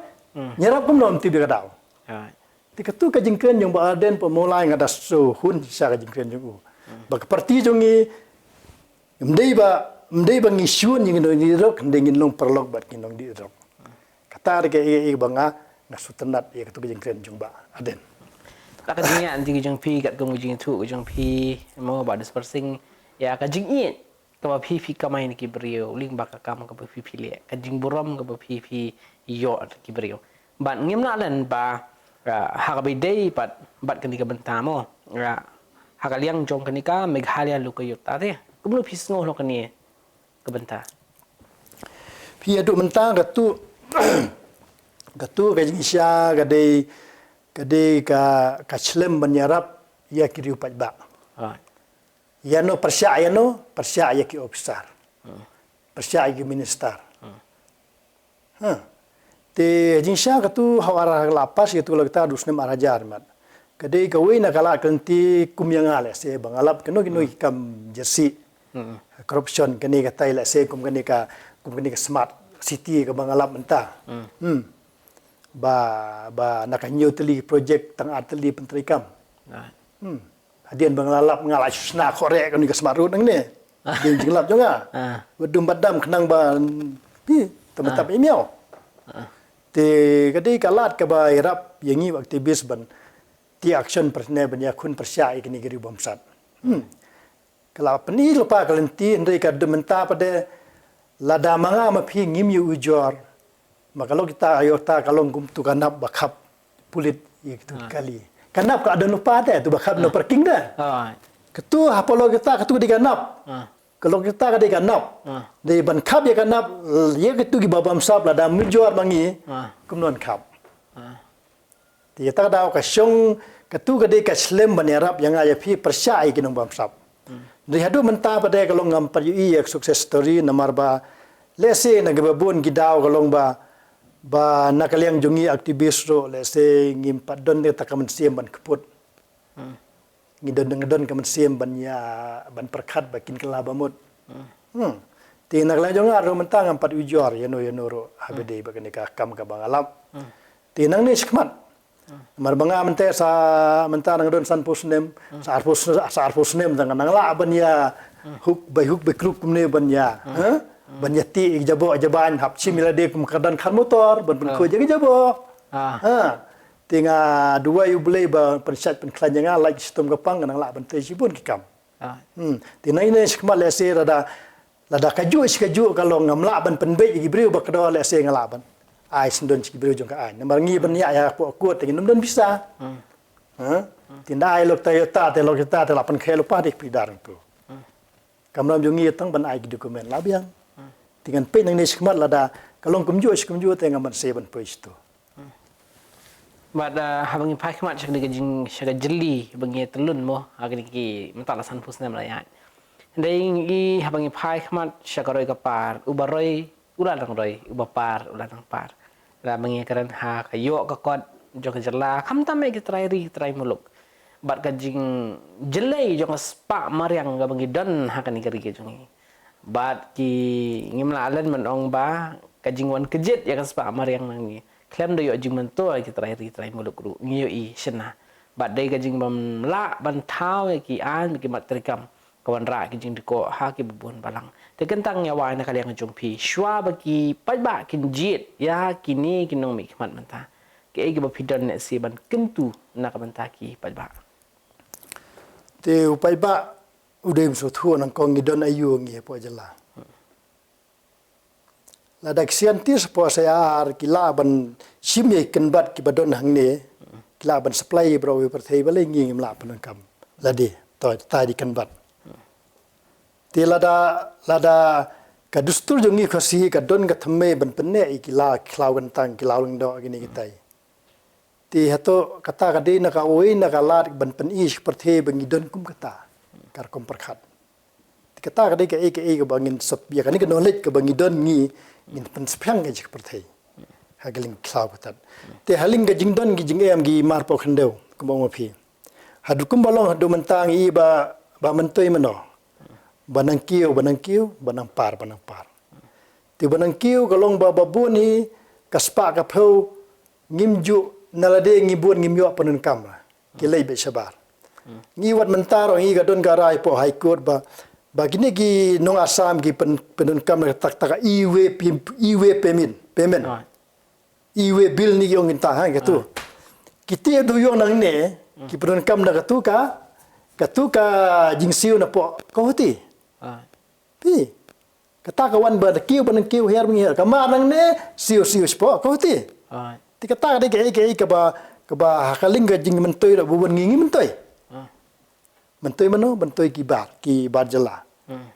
Ïarap kumno ym tip ïa ka daw. Te katu ka jingkren jong Bah Ardent pa Mawlai nga da sngewhun shisha ka jingkren jong u. Ba ka party jong ngi, ym dei ba, ym dei ba ngi shun ïa ki nongdih drok, ym dei ngin long paralok bad ki nongdih drok. Kata ka, ïa, ïa ba nga, nga sngewtynnat ïa katu ka jingkren jong Bah Ardent. Ka jingïaid lynti ka jong phi, katkum ka jingïathuh ka jong phi, mo Bah Desperate Singh, ïa ka jingïeit kaba phi phi kamai na ki briew, lyngba ka kam kaba phi phi leh, ka jingburom kaba phi phi ïoh na ki briew. Bad ngim lah len ba, ah, ha kaba ïadei bad, bad kane ka bynta mo. Ah, ha ka liang jong kane ka Meghalaya Lokayukta te. Kumno phi sngew halor kane ka bynta? Phi haduh mynta katu, katu ka jingshisha ka dei, ka dei ka, ka slem ban ïarap ïa ki riew paidbah. Ïa no pyrshah, ïa no pyrshah ïa ki officer. Pyrshah ïa ki minister. Ha. Te jingshisha katu ha u ar la pass ïa katu la kata haduh u snem ar hajar mat. Ka dei kawei na ka lad ka lynti kum ïa nga lehse ba nga lap kino kino ki kam jersey. Corruption kane katai lehse kum kane ka, kum kane ka smart city kaba nga lap mynta. Hmm. Ba, ba na ka hynñiew tylli project tang ar tylli pyntreikam. Hmm. Hadien ba nga la lap nga la shu shna khorek kane ka smart road nangne. Dei jinglap jong nga. Wat dum bat dam khnang ba, hi, tang ba tap ïa miaw. Te ka dei ka lad kaba ïarap ïa ngi u activist ban take action pyrshah ban ïakhun pyrshah ïa kine ki riew bamsap. Hmm. Ka la pyni lypa ka lynti hynrei ka dei mynta pat de lada ma nga ma phi ngim ïa ujor. Ma ka lok kita ïa uta ka long kum tu ka nap ba khap pulit ïa kitu ki kali. Ka nap ka don lypa te tu ba khap na parking de. Katu ha polo kita katu ka dei ka nap. Ka lok kita ka dei ka nap. Dei ban khap ïa ka nap ïa kitu kiba bamsap lada ym ujor ma ngi. Kumno ban khap. Te ïa ta ka daw ka shong katu ka dei ka slem ban ïarap ïa nga ïa phi pyrshah ïa ki nongbamsap. Dei haduh mynta pat de ka long ngam pat ïohi ïa ka success story namar ba lehse na kiba bun ki daw ka long ba, ba na ka liang jong ngi activist ruh lehse ngim pat don kata ka mynsiem ban kput. Ngi don, ngi don ka mynsiem ban ïa, ban pyrkhat ba kin kylla ba mut. Hmm. Te na ka liang jong nga ruh mynta ngam pat ujor ïa no ïa no ruh haba dei ba kane ka kam kaba nga lap. Te nangne shakhmat. Namar ba nga mynta sa mynta nga don sanphew snem, sa arphew snem, sa arphew snem tang nga nang lah ban ïa hook by hook by crook kumne ban ïa, ha? Ban ïa tih ïa ki jaboh jaban hap shim ïa lade kum kyrdan khar motor ban pynkhuid ïa ki jaboh. Ha. Te nga duwai U Blei ba pynshait pynkhlaiñ ïa nga lait shitom ka pang nga nang lah ban tei shibun ki kam. Hmm. Te nang ine shi khmat lehse lada, lada kajuh shi kajuh ka long ngam lah ban pynbeit ïa ki briew ba kordor lehse nga lah ban ai syndon shi ki briew jong ka aiñ. Namar ngi ban ïa ïa pok kot te ngin ym don pisa. Ha? Te nda ai lok Toyota te lok Toyota te lah pynkhel u pa dik pidar tu. Kamram jong ngi tang ban ai ki document lah biang. Te ngan peit nangne shi khmat lada ka long kumjuh shi kumjuh te ngam ban se ban poi shi tu. Bad haba ngi phai khmat sha ka jing sha ka jylli ba ngi tylli mo ha kine ki mynta la san phew snem la ïaid. Hynrei ngi haba ngi phai khmat sha ka roi ka par uba roi u la dang roi uba par u la dang par. Lada ba ngi kren ha ka ïoh ka kot jong ka jylla khamtam ïa ki trai ri ki trai muluk. Bad ka jingjyllei jong ka spah mariang kaba ngi don ha kane ka ri ka jong ngi. Bad ki ngim lah leh ban ong ba ka jingwan kjit ïa ka spah mariang na ngi khlem da ïoh jingmyntoi ki trai ri trai muluk ruh ngi ïohi shynna. Bad dei ka jingbym lah ban thaw ïa ki aiñ ki mat treikam ka wanrah ki jingdkoh ha kiba bun balang. Te kyntang ïa wai na ka liang jong phi shuwa ba ki paidbah kin jied ïa kine ki nongmihkhmat mynta, kiei kiba phi don lehse ban kyntu na ka bynta ki paidbah? Te u paidbah u dei ym sngewthuh nangkong ngi don aïu ngi hapoh jylla. Lada ki scientist hapoh S I R ki lah ban shim ïa ki kynbat kiba don hangne, ki lah ban supply ïa baroh kawei ka pyrthei, balei ngi ngim lah pyndonkam lade, to tai di kynbat. Te lada, lada ka dustur jong ngi Khasi ka don ka thymmei ban pynneh ïa ki law, ki khlaw kyntang, ki law lyngdoh kine kitai. Te hato kata ka dei na kawei na ka lad ban pyni sha ka pyrthei ba ngi don kum kata ka rukom pyrkhat. Te kata ka dei kaei kaei kaba ngin sap ïa kane ka knowledge kaba ngi don ngi, ngin pynsaphiang ïa ka pyrthei ha ka liang khlaw ka tat. Te ha liang ka jingdon ki jingem ki marpoh khyndew kumba ong ma phi. Haduh kumba long haduh mynta ngi i ba, ba myntoi mano. Ba nang kiew, ba nang kiew, ba nang par, ba nang par. Te ba nang kiew ka long ba, ba bun hi ka spah ka phew ngim ju na lade ngi bun ngim ïoh pyndonkam la. Ki leit beit shabar. Ngi wat mynta ruh ngi ka don ka rai hapoh High Court ba, ba kine ki nong Assam ki pyn, pyndonkam la tak tak e-way pay, e-way payment, payment. E-way bill ne ki ong kita ha katu. Ki tih duyung nangne ki pyndonkam na katu ka, katu ka jingsiew napoh Guwahati. Phi. Kata ka wan ba da kiew ba nang kiew her ba ngi her. Ka mar nangne siew siew shapoh Guwahati. Te kata ka dei kaei kaei kaba, kaba ha ka liang ka jingmyntoi ruh ba bun ngi ngi myntoi. Myntoi mano, myntoi ki bar, ki bar jylla.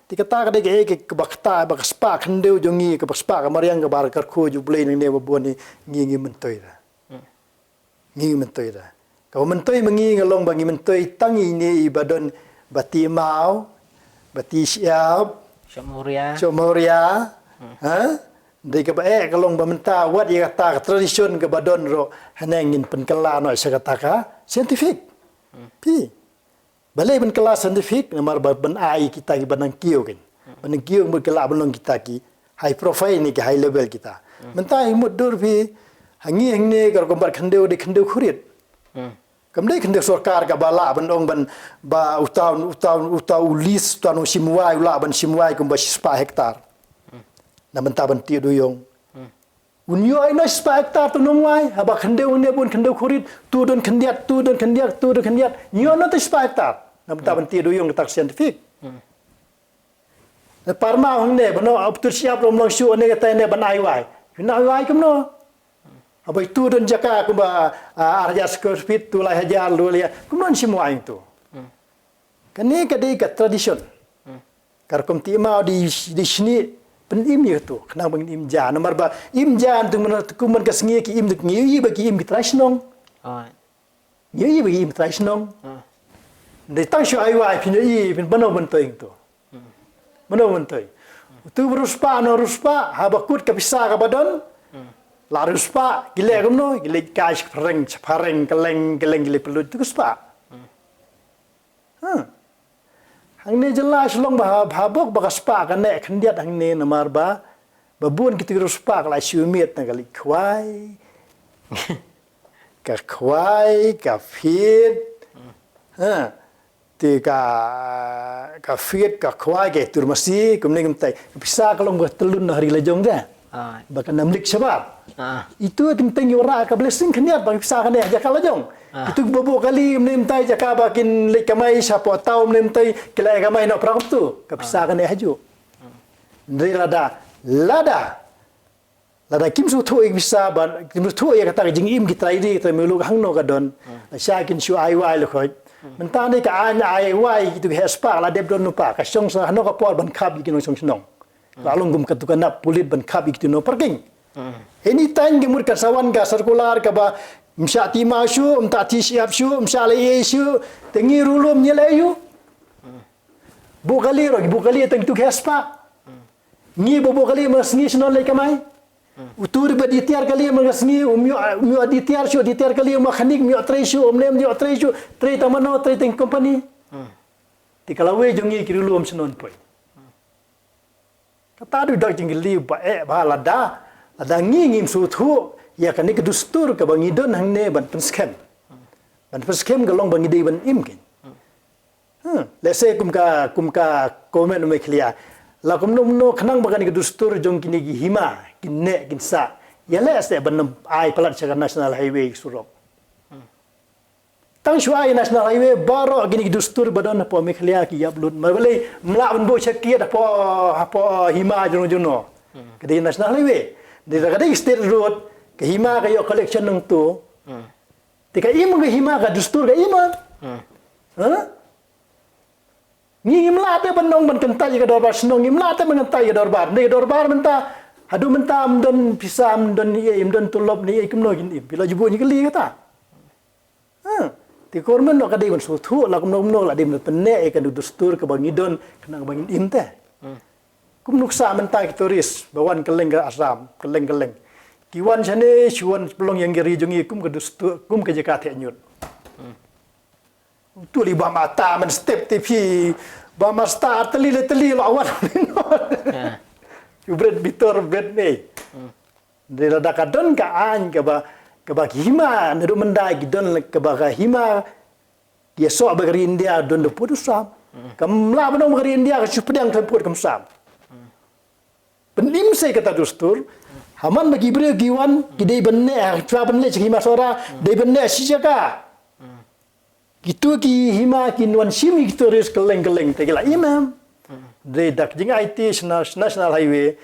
Te kata ka dei kaei kaei kaba kata ba ka spah khyndew jong ngi, kaba spah ka mariang kaba kyrkhu jong U Blei nangne ba bun ngi ngi myntoi da. Ngi myntoi da. Kaba myntoi ma ngi nga long ba ngi myntoi tang ine i ba don ba ti maw, ba ti shyiap, Shop Moria. Shop Moria. Ha? Dei kaba eh ka long ba mynta wat ïa kata ka tradition kaba don ruh haneng ngin pynkylla noh sha kata ka scientific. Phi. Balei ban kylla scientific namar ba ban ai kita kiba nang kiew kin. Ba nang kiew ba kylla ban long kita ki high profile ne ki high level kita. Mynta i mut dur phi ha ngi hangne ka rukom bat khyndew dei khyndew khurit. Kam dei khyndew sorkar kaba lah ban ong ban ba uta, uta, uta u lease uta u nongshim wai u lah ban shim wai kumba shispah hektar. Na mynta ban tih duyung. Un ïoh ïa u nongshim spah hektar tu nongwai, haba khyndew ne bun khyndew khurit, tu don khyndiat, tu don khyndiat, tu don khyndiat. Ïoh na tu spah hektar. Namar ta ban tih duyung kata ka scientific. Na parma hangne, bano aptur siap rom long shu ne kata ne ban ai wai. Ïoh na ai wai kumno. Haba tu don jaka kumba ar hajar square feet, tu lai hajar, lu lai. Kumno shim wai tu. Kane ka dei ka tradition. Ka rukom ti maw di di shini pyn im ïa tu khnang ba ngin im ja namar ba im ja tu man tu man ka sngi ki im duk ngi ïa ba ki im ki trai shnong. Ngi ïa ba ki im trai shnong. Dei tang shu ai wai phin ïa phin bano ban toi tu. Bano ban toi. Tu ruspa no ruspa ha ba kut ka pisa ka badon. La ruspa ki le kumno ki le ka phareng phareng keleng keleng ki le pelut tu ruspa. Hangne jylla Shillong ba ha bok ba ka spah ka neh khyndiat hangne namar ba ba bun ki tyrus spah ka la shu miet na ka leit khwai. Ka khwai ka fit. Ha. Te ka ka fit ka khwai ka tur masi kumne kumtai. Pisa ka long ba telun na hari la jong de. Ba ka namlik shabar. Itu teng teng yu ra ka blessing khyndiat ba pisa ka neh ja ka la jong. Kitu ba buh kali mynne mynta jaka ba kin leit kamai shapoh taw mynne mynta ki la kamai noh para kumtu. Ka pisa kane hajuh. Hynrei lada, lada, lada kim sngewthuh ïa ka pisa ba, kim sngewthuh ïa kata ka jingim ki trai ri, ki trai muluk hangno ka don. La sha kin shu ai wai la khot. Mynta ne ka aiñ ai wai kitu ki heh spah la dep don lypa, ka shong sa hano ka por ban khap ïa ki nongshong shnong. La long kum katu ka nap pulit ban khap ïa kitu no parking. Anytime ki mut kan sa wan ka circular kaba ym shah ti ma shuh, ym ta ti shyiap shuh, ym shah leh ei shuh, te ngi ruh lum ngi leh aïu? Buh kali ruh, buh kali tang tu ki heh spah. Ngi ba buh kali ma sngi shnong leh kamai. Utu ri ba di tiar kali ma sngi, um ïoh, um ïoh di tiar shuh, di tiar kali ma khanik, um ïoh trei shuh, um nem ïoh trei shuh, trei tang mano, trei tang company. Te ka lawei jong ngi ki ruh lum shnong poi. Kata du dak jingkylli ba eh ba lada, lada ngi ngim sngewthuh ïa kane ka dustur kaba ngi don hangne ban pynskhem. Ban pynskhem ka long ba ngi dei ban im kein. Hmm. Lehse kum ka, kum ka comment u Meikhlya. La kumno kumno khnang ba kane ka dustur jong kine ki hima, kin neh kin sah. Ïaleh seh ban ai palat sha ka National Highway surok. Tang shuwa ïa National Highway baroh kine ki dustur ba don hapoh Meghalaya ki ïap lut. Ma balei ym lah ban buh check gate hapoh, hapoh hima jong jong no. Ka dei National Highway. Dei ka dei State Road, ka hima ka ïoh collection nangtu. Te ka im ka hima ka dustur ka im. Ha? Ngi ngim lah te ban ong ban kyntait ïa ka dorbar shnong, ngim lah te ban kyntait ïa ka dorbar. Dei ka dorbar mynta, haduh mynta ym don pisa, ym don ei, ym don tulop ne ei, kumno kin im. Phi la ju buh ïa kali kata. Ha, te ka government noh ka dei ban sngewthuh la kumno kumno la dei ban pynneh ïa ka dustur kaba ngi don khnang ba ngin im te. Kum nuksa mynta ki tourist ba wan kylleng ka Assam, kylleng kylleng. Ki wan shane, shu wan pynlong ïa ka ri jong ngi kum ka dustur, kum ka jaka theh ñiut. Tu li ba mata man step te phi, ba masta teli le teli la wan. Ki bret bitor bret ne. Dei lada ka don ka aiñ kaba, kaba ki hima, naduh mynta ki don kaba ka hima, ki ïasoh ba ka ri India don da pud u sam. Kam lah ban ong ba ka ri India ka shu pdiang ka pud kam sam. Pynim sei kata dustur, ha man ba ki briew ki wan, ki dei ban neh, ha shuwa ban leit sha ki hima Sohra, dei ban neh shi jaka. Kitu ki hima kin wan shim ïa ki tourist kylleng kylleng te ki la im em. Dei da ka jingaiti sha na-, National Highway,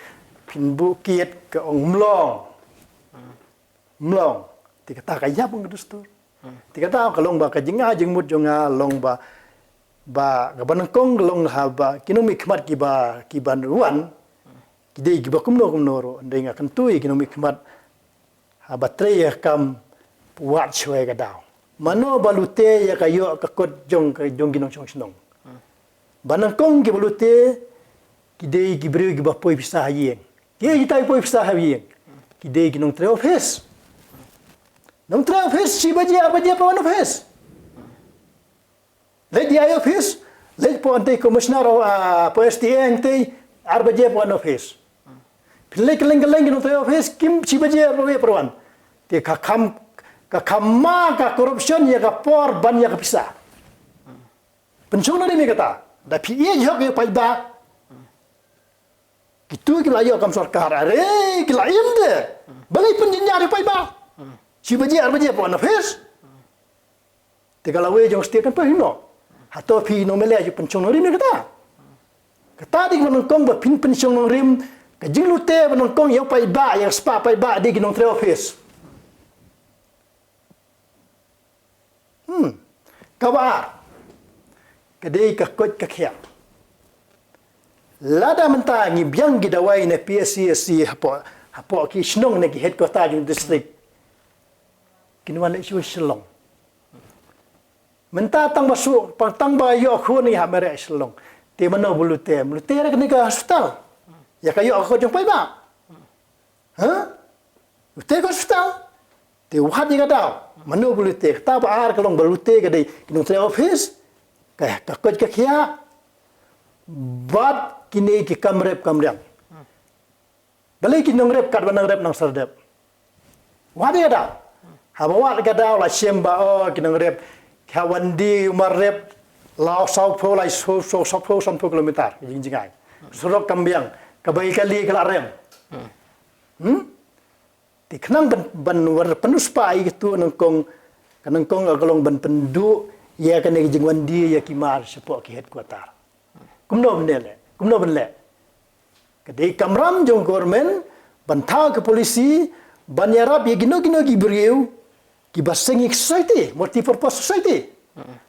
phin buh gate ka ong ym long. Ym long. Te kata ka ïap ka dustur. Te kata ka long ba ka jingai jingmut jong nga long ba, ba kaba nyngkong ka long haba ki nongmihkhmat kiba, kiba wan, ki dei kiba kumno kumno ruh, dei nga kyntu ïa ki nongmihkhmat, haba trei ïa ka kam, wad shuwa ïa ka daw. Mano ba lute ïa ka ïoh ka kot jong ka, jong ki nongshong shnong. Ba nyngkong kiba lute, ki dei ki briew kiba poi pisa ha ïing. Ki, kita ki poi pisa ha ïing. Ki dei ki nongtrei office. Nongtrei office, shi baje, ar baje poi office. Leit D I office, leit poi ante commissioner, ah, poi S T A ante, ar baje poi office. Phi leit kylleng kylleng ki nongtrei office, kim shi baje ar baje poi. Te ka kham, ka kham ma ka corruption ïa ka por ban ïa ka pisa. Pynshong nongrim ïa kata. Da phi ïeit hok ïa u paidbah. Kitu ki la ïoh kam sorkar, are ki la im te. Balei pynjynjar ïa u paidbah. Shi baje ar baje poi office. Te ka lawei jong state kan pynhim noh. Hato phi nong M L A ju pynshong nongrim ïa kata. Kata dei ba nyngkong ba phin pynshong nongrim, ka jinglute ba nyngkong ïa u paidbah, ïa u spah paidbah dei ki nongtrei office. Hmm. Kaba ar. Ka dei ka koit ka khiah. Lada mynta ngi biang ki dawai na P S C S C hapoh, hapoh ki shnong ne ki headquarter jong district. Kin wan leit shuh Shillong. Mynta tang ba shu, tang ba ïoh khun ngi hap mareh Shillong. Te mano ba lute, lute ïa kane ka hospital. Ïa ka ïoh ka koit jong paidbah. Ha? Lute ka hospital. Te wad ïa ka daw. Mano ba lute, kata ba ar ka long ba lute ka dei ki nongtrei office. Ka, ka koit ka khiah. Bad kine ki kam rep kam riang. Balei ki nongrep katba nongrep nong serdep. Wad ïa ka daw. Haba wad ïa ka daw la shem ba, oh, ki nongrep. Ka wan die u mar rep. La saw phew, la saw, saw, saw phew, san phew kilometer. Jingjngai. Surok kam biang. Kaba ïa kali ka la rem. Hmm? Te khnang ban, ban wan pynspah ïa kitu nyngkong Ka nyngkong ka long ban pynduh ïa kane ka jingwan die ïa ki mar shapoh ki headquarter. Kumno ban leh? Kumno ban leh? Ka dei kamram jong government ban thaw ka policy ban ïarap ïa kino kino ki briew kiba seng ïa ka society, multipurpose society.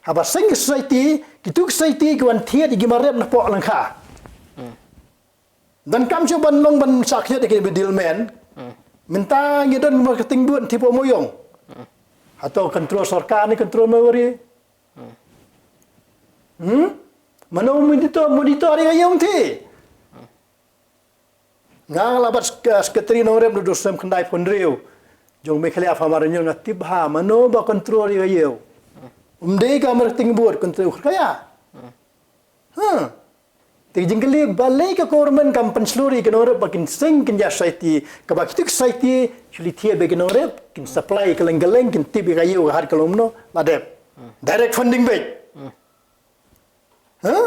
Haba seng ïa ka society, kitu ki society ki wan thied ïa ki mar rep napoh lyngkha. Donkam shuh ban long ban shah khñiot ïa ki middleman. Mynta ngi don marketing board hapoh Mawïong. Hato control sorkar ne control marwari? Hmm? Mano monitor, monitor ïa ka ïew te? Nga la bat sek-, secretary nongrep naduh snem khyndai phew hynriew jong Meghalaya Farmer Union, nga tip bha mano ba control ïa ka ïew. Um dei ka marketing board control ka ïa. Huh. Te ka jingkylli, balei ka government kam pynshlur ïa ki nongrep ba kin seng kin ïa society, kaba kitu ki society shu leit thied bad ki nongrep, kin supply kylleng kylleng, kin tip ïa ka ïew ka hat ka long kumno, la dep. Direct funding beit. Huh?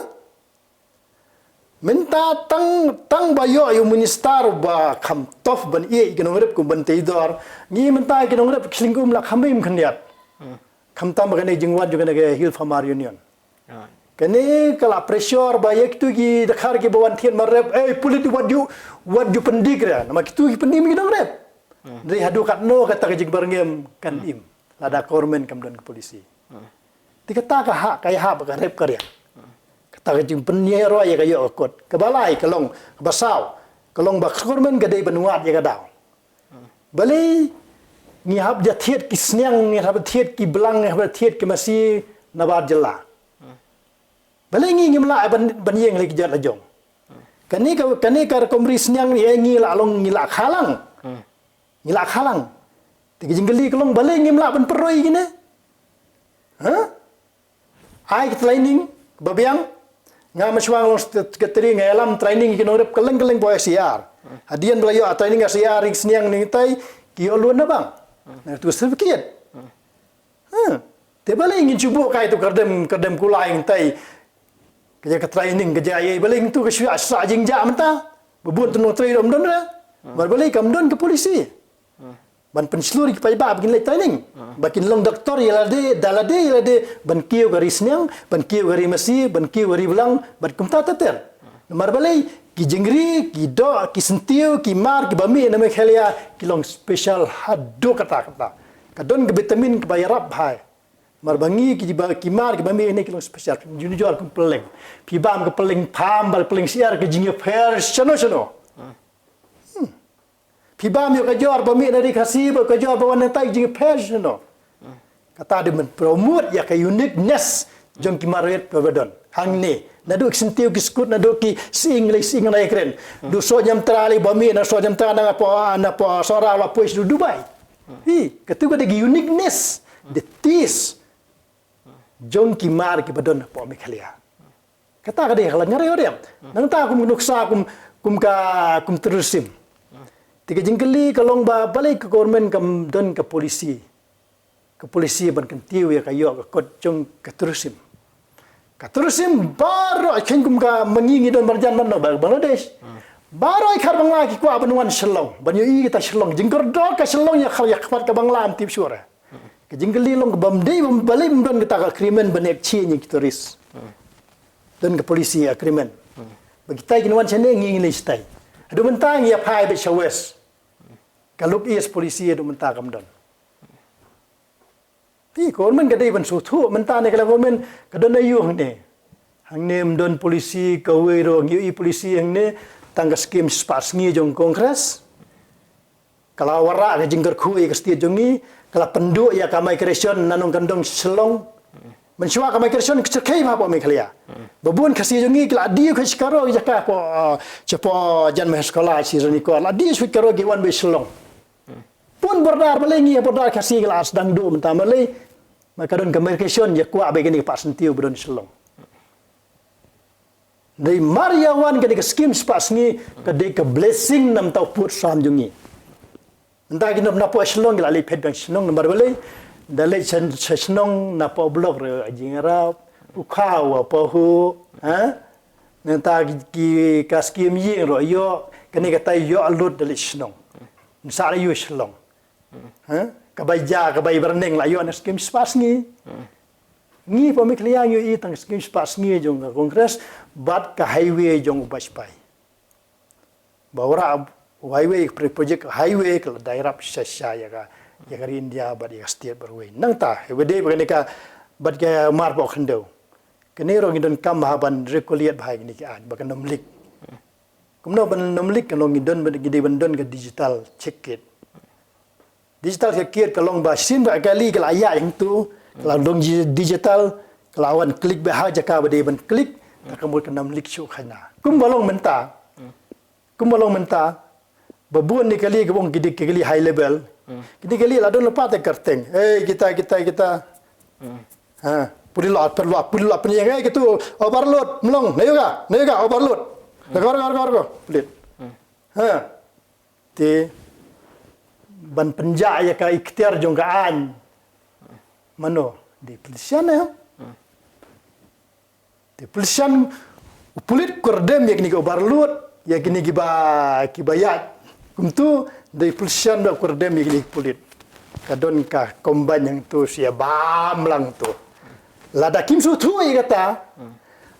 Mynta tang, tang ba ïoh ïa u minister ba kham tough ban ïeh ïa ki nongrep kum ban tei dor. Ngi mynta ki nongrep ki sling um la kham im khyndiat. Khamtam ba kane jingwan jong kane ka Hill Farmer Union. Kane ka la pressure ba ïa kitu ki dkhar kiba wan thied mar rep, eh, pulit wat ju, wat ju pyndik re. Namar kitu ki pynim ki nongrep. Hynrei haduh katno kata ka jingbyrngem kan im. Lada government kam don ka policy. Te kata ka hap, ka ïahap ka rep ka riang. Kata ka jingpynïaroh ïa ka ïoh ka kot. Kaba lai ka long, kaba saw, ka long ba government ka dei ban wad ïa ka daw. Balei ngi hap ïa thied ki sniang, ngi hap ïa thied ki blang, ngi hap ïa thied ki masi nabar jylla. Balei ngi ngim lah ban, ban ïeng lei ki jait la jong. Kane ka, kane ka rukom ri sniang ïa ngi la long ngi la khalang. Ngi la khalang. Te ka jingkylli ka long balei ngim lah ban pynroi kine. Ha? Ai ka training ba biang. Nga mynshuwa nga long secretary nga ïalam training ki nongrep kylleng kylleng ba S C R. Hadien ba la ïoh training S C R ri sniang ni tai ki ïoh lun na bang. Na tu certificate. Ha. Te balei ngin shu buh kai tu kardem, kardem kulai ngi tai. Ka jaka training ka jaka ïa balei ngi tu ka shu sa jingjia mynta. Ba bun tu nongtrei dom don re. Mar balei kam don ka policy. Ban pynshlur ki paidbah ba kin leit training. Ba kin long doktor ïa lade, da lade ïa lade, ban kiew ka ri sniang, ban kiew ka ri masi, ban kiew ka ri blang, ban kumta ter ter. Namar balei ki jingri, ki doh, ki syntiew, ki mar, kiba mih na Meghalaya, ki long special haduh katta katta. Ka don ka vitamin kaba ïarap bha. Namar ba ngi kiba, ki mar kiba mih ne ki long special, junior kum pylleng. Phi bam ka pylleng pham bad pylleng syiar ka jingïapher shano shano. Hmm. Phi bam ïa ka jor ba mih na ri Khasi bad ka jor ba wan na tai ka jingïapher shano. Kata dei ban promote ïa ka uniqueness jong ki mar rit ba don hangne. Naduh ki syntiew ki skud, naduh ki sying lei sying na ïa kren. Duh soh Niamtra lei ba mih na soh Niamtra na poh, na poh Sohra la poi sha Dubai. Hi, katu ka dei ki uniqueness, the taste jong ki mar kiba don hapoh Meghalaya. Kata ka dei ka la ngarem ngarem. Nangta kum nuksa kum, kum ka, kum terrorism. Te ka jingkylli ka long ba balei ka government kam don ka policy. Ka policy ban kyntiew ïa ka ïoh ka kot jong ka terrorism. Ka terrorism baroh khein kum ka ma ngi ngi don marjan man no ba Bangladesh. Baroh i khar Bangla ki kwah ban wan Shillong. Ban ïohi kita Shillong. Jingkordor ka Shillong ïa khar ïa khmat ka Bangla am tip shuh re. Ka jingkylli long ka bym dei bym balei bym don kita ka agreement ban exchange ïa ki tourist. Don ka policy agreement. Ba kitai kin wan shane ngi ngi leit shatai. Haduh mynta ngi ïa phai beit sha West. Ka look east policy haduh mynta kam don. Te government ka dei ban sngewthuh mynta ne ka la government ka don aïu hangne. Hangne ym don policy kawei ruh ngi ïohi policy hangne tang ka skim spah sngi jong Congress. Ka la wanrah ka jingkyrkhu ïa ka state jong ngi, ka la pynduh ïa ka migration na nongkyndong Shillong. Mynshuwa ka migration ka shyrkhei bha hapoh Meghalaya. Ba bun Khasi jong ngi ki la die ka shikaro ki jaka hapoh, uh, shapoh Jan Mahesh College, Ranikor. La die shikaro ki wan beit Shillong. Bun border balei ngi border Khasi ki la sdang duh mynta balei. Ma ka don ka migration ïa kwah beit kane ka pah syntiew ba don Shillong. Dei mar ïa wan ka dei ka skim spah sngi, ka dei ka blessing na bynta u pud sam jong ngi. Mynta ki nop na poh Shillong ki la leit phet biang Shillong namar balei. Da leit sha, sha Shillong na poh block re jingïarap, u khaw wa poh hu, ha? Mynta ki, ki ka skim ïing ruh ïoh, kane katai ïoh lut da leit Shillong. Nsa la ïoh Shillong. Ha? kaba jia, kaba i byrneng la ïoh na skim spah sngi. Ngi hapoh Meghalaya ngi ïohi tang skim spah sngi jong ka Congress bad ka highway jong u Bajpai. Ba u rah u highway, project highway ka la da ïarap shisha shisha ïa ka, ïa ka ri India bad ïa ka state baroh kawei. Nangta, haba dei ba kane ka, bad ka marpoh khyndew. Kane ruh ngi donkam bha ban regulate bha ïa kine ki aiñ, ba kan ym leak. Kumno ban ym leak, kan long ngi don, ngi dei ban don ka digital check gate. Digital check gate ka long ba shisien ba kali ka la ïaid hangto, ka la long digi-, digital, ka la wan click beit ha jaka ba dei ban click, ta ka mut kan ym leak shuh khana. Kumba long mynta. Kumba long mynta. Ba bun ne kali ka bun ki dei ki kali high level. Ki dei kali la don lypa te kyrteng. Eh, kita, kita, kita. Ha, puli la, puli la, puli la, pynïeng, eh, kitu overload, mlong, na ïoh ka, na ïoh ka, overload. Gor, gor, gor, gor. Puli. Ha. Te ban pynjah ïa ka iktiar jong ka aiñ. Mano, dei politician, eh? Dei politician, u pulit kyrdem ïa kine ki overload, ïa kine kiba, kiba ïaid. Kumtu, dei politician ba kyrdem ïa kine ki pulit. Ka don ka combine hangto sha bam lang to. Lada kim sngewthuh ïa kata.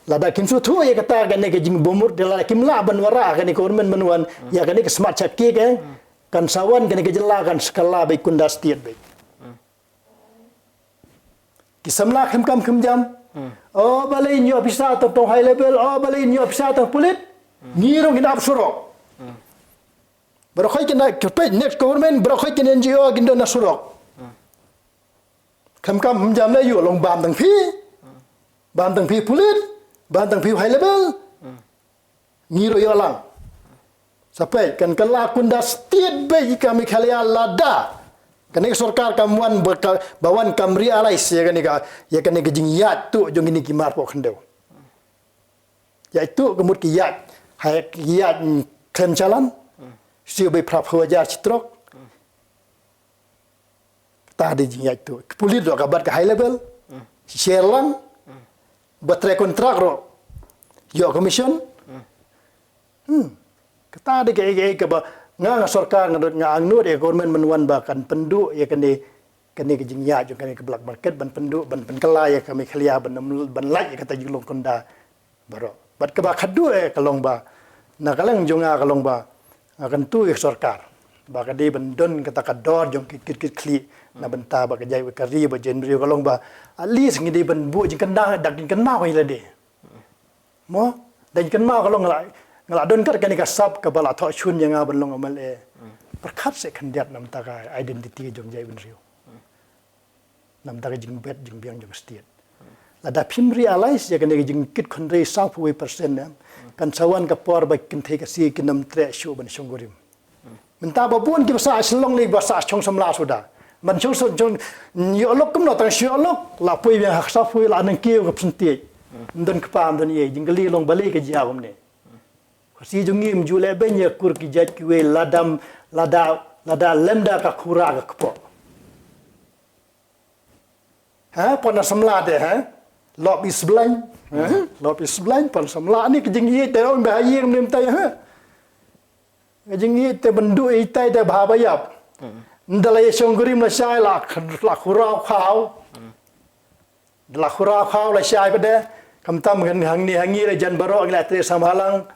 Lada kim sngewthuh ïa kata kane ka jingbymhur, lada kim lah ban wanrah kane ka government ban wan, ïa kane ka Smart Shahkik, eh. Kan sa wan kane ka jylla kan sa kylla beit, kynda state beit. Ki samla kham kam kham jam. O balei ngi ïoh pisa tang tang high level, o balei ngi ïoh pisa tang pulit. Ngi ruh ngin ap surok. Baroh khoit kine, ka peit next government, baroh khoit kine N G O kin don na surok. Kham kam kham jam la ïoh long bam tang phi. Bam tang phi pulit, bam tang phi high level. Ngi ruh ïoh lang. Sa peit kan kylla kynda state beit ïa ka Meghalaya lada kane ka sorkar kam wan ba ka, ba wan kam realize ïa kane ka, ïa kane ka jingïaid tuh jong kine ki marpoh khyndew. Ïaid tuh ka mut ki ïaid, ha ki ïaid khlem jingïalang. Shu beit phra phew hajar shi trok. Kata dei jingïaid tuh. Ki pulit ruh ka bat ka high level. Share lang. Ba trei kontrak ruh ïoh commission. Hmm. Kata dei kaei kaei kaba nga, nga sorkar nga, nga angnud ïa government mynwan ba kan pynduh ïa kane, kane ka jingïaid jong kane ka black market ban pynduh, ban pynkylla ïa ka Meghalaya ban, ban lait ïa kata jinglong kynda. Baroh. Bad kaba khadduh eh ka long ba. Na ka liang jong nga ka long ba. Nga kyntu ïa ka sorkar. Ba ka dei ban don kata ka dor jong ki kit kit khlieh. Na bynta ba ka jaitbynriew ka ri bad jaitbynriew ka long ba. At least ngi dei ban buh jingkynmaw, dak jingkynmaw ïa lade. Mo, da jingkynmaw ka long nga la, nga la don kat kane ka sap kaba la thoh shun ïa nga ban long M L A. Pyrkhat seh khyndiat na bynta ka identity jong jaitbynriew. Na bynta ka jingbet jingbiang jong state. Lada phim realize ïa kane ka jingkit khynrei saw phew percent ne. Kan sa wan ka por ba kynthei Khasi kin ym treh shuh ban shongkurim. Mynta ba bun kiba sah Shillong ne ba sah shong samla suda. Ban shong shong shong ïoh lok kumno tang shu ïoh lok la poi biang ha saw phew la nang kiew ka percentage. Ym don kpa ym don ei jingkylli long balei ka jia kumne. Khasi jong ngi ym ju leh beiñ ïa kur ki jait kiwei lada, lada, lada lem da ka khura ka kpoh. Ha, pon na samla de, ha? Lop is blind. Ha? Lop is blind, pon samla ni ka jingïeit te ong ba ha ïing nim tai, ha? Ka jingïeit te ban duh ïeit tai te bha ba ïap. Nda la ïa shongkurim la shai la, la khuraw khaw. La khuraw khaw la shai ba de. Kam tam kan hangne hangne la jan baroh ngi la trei samhalang.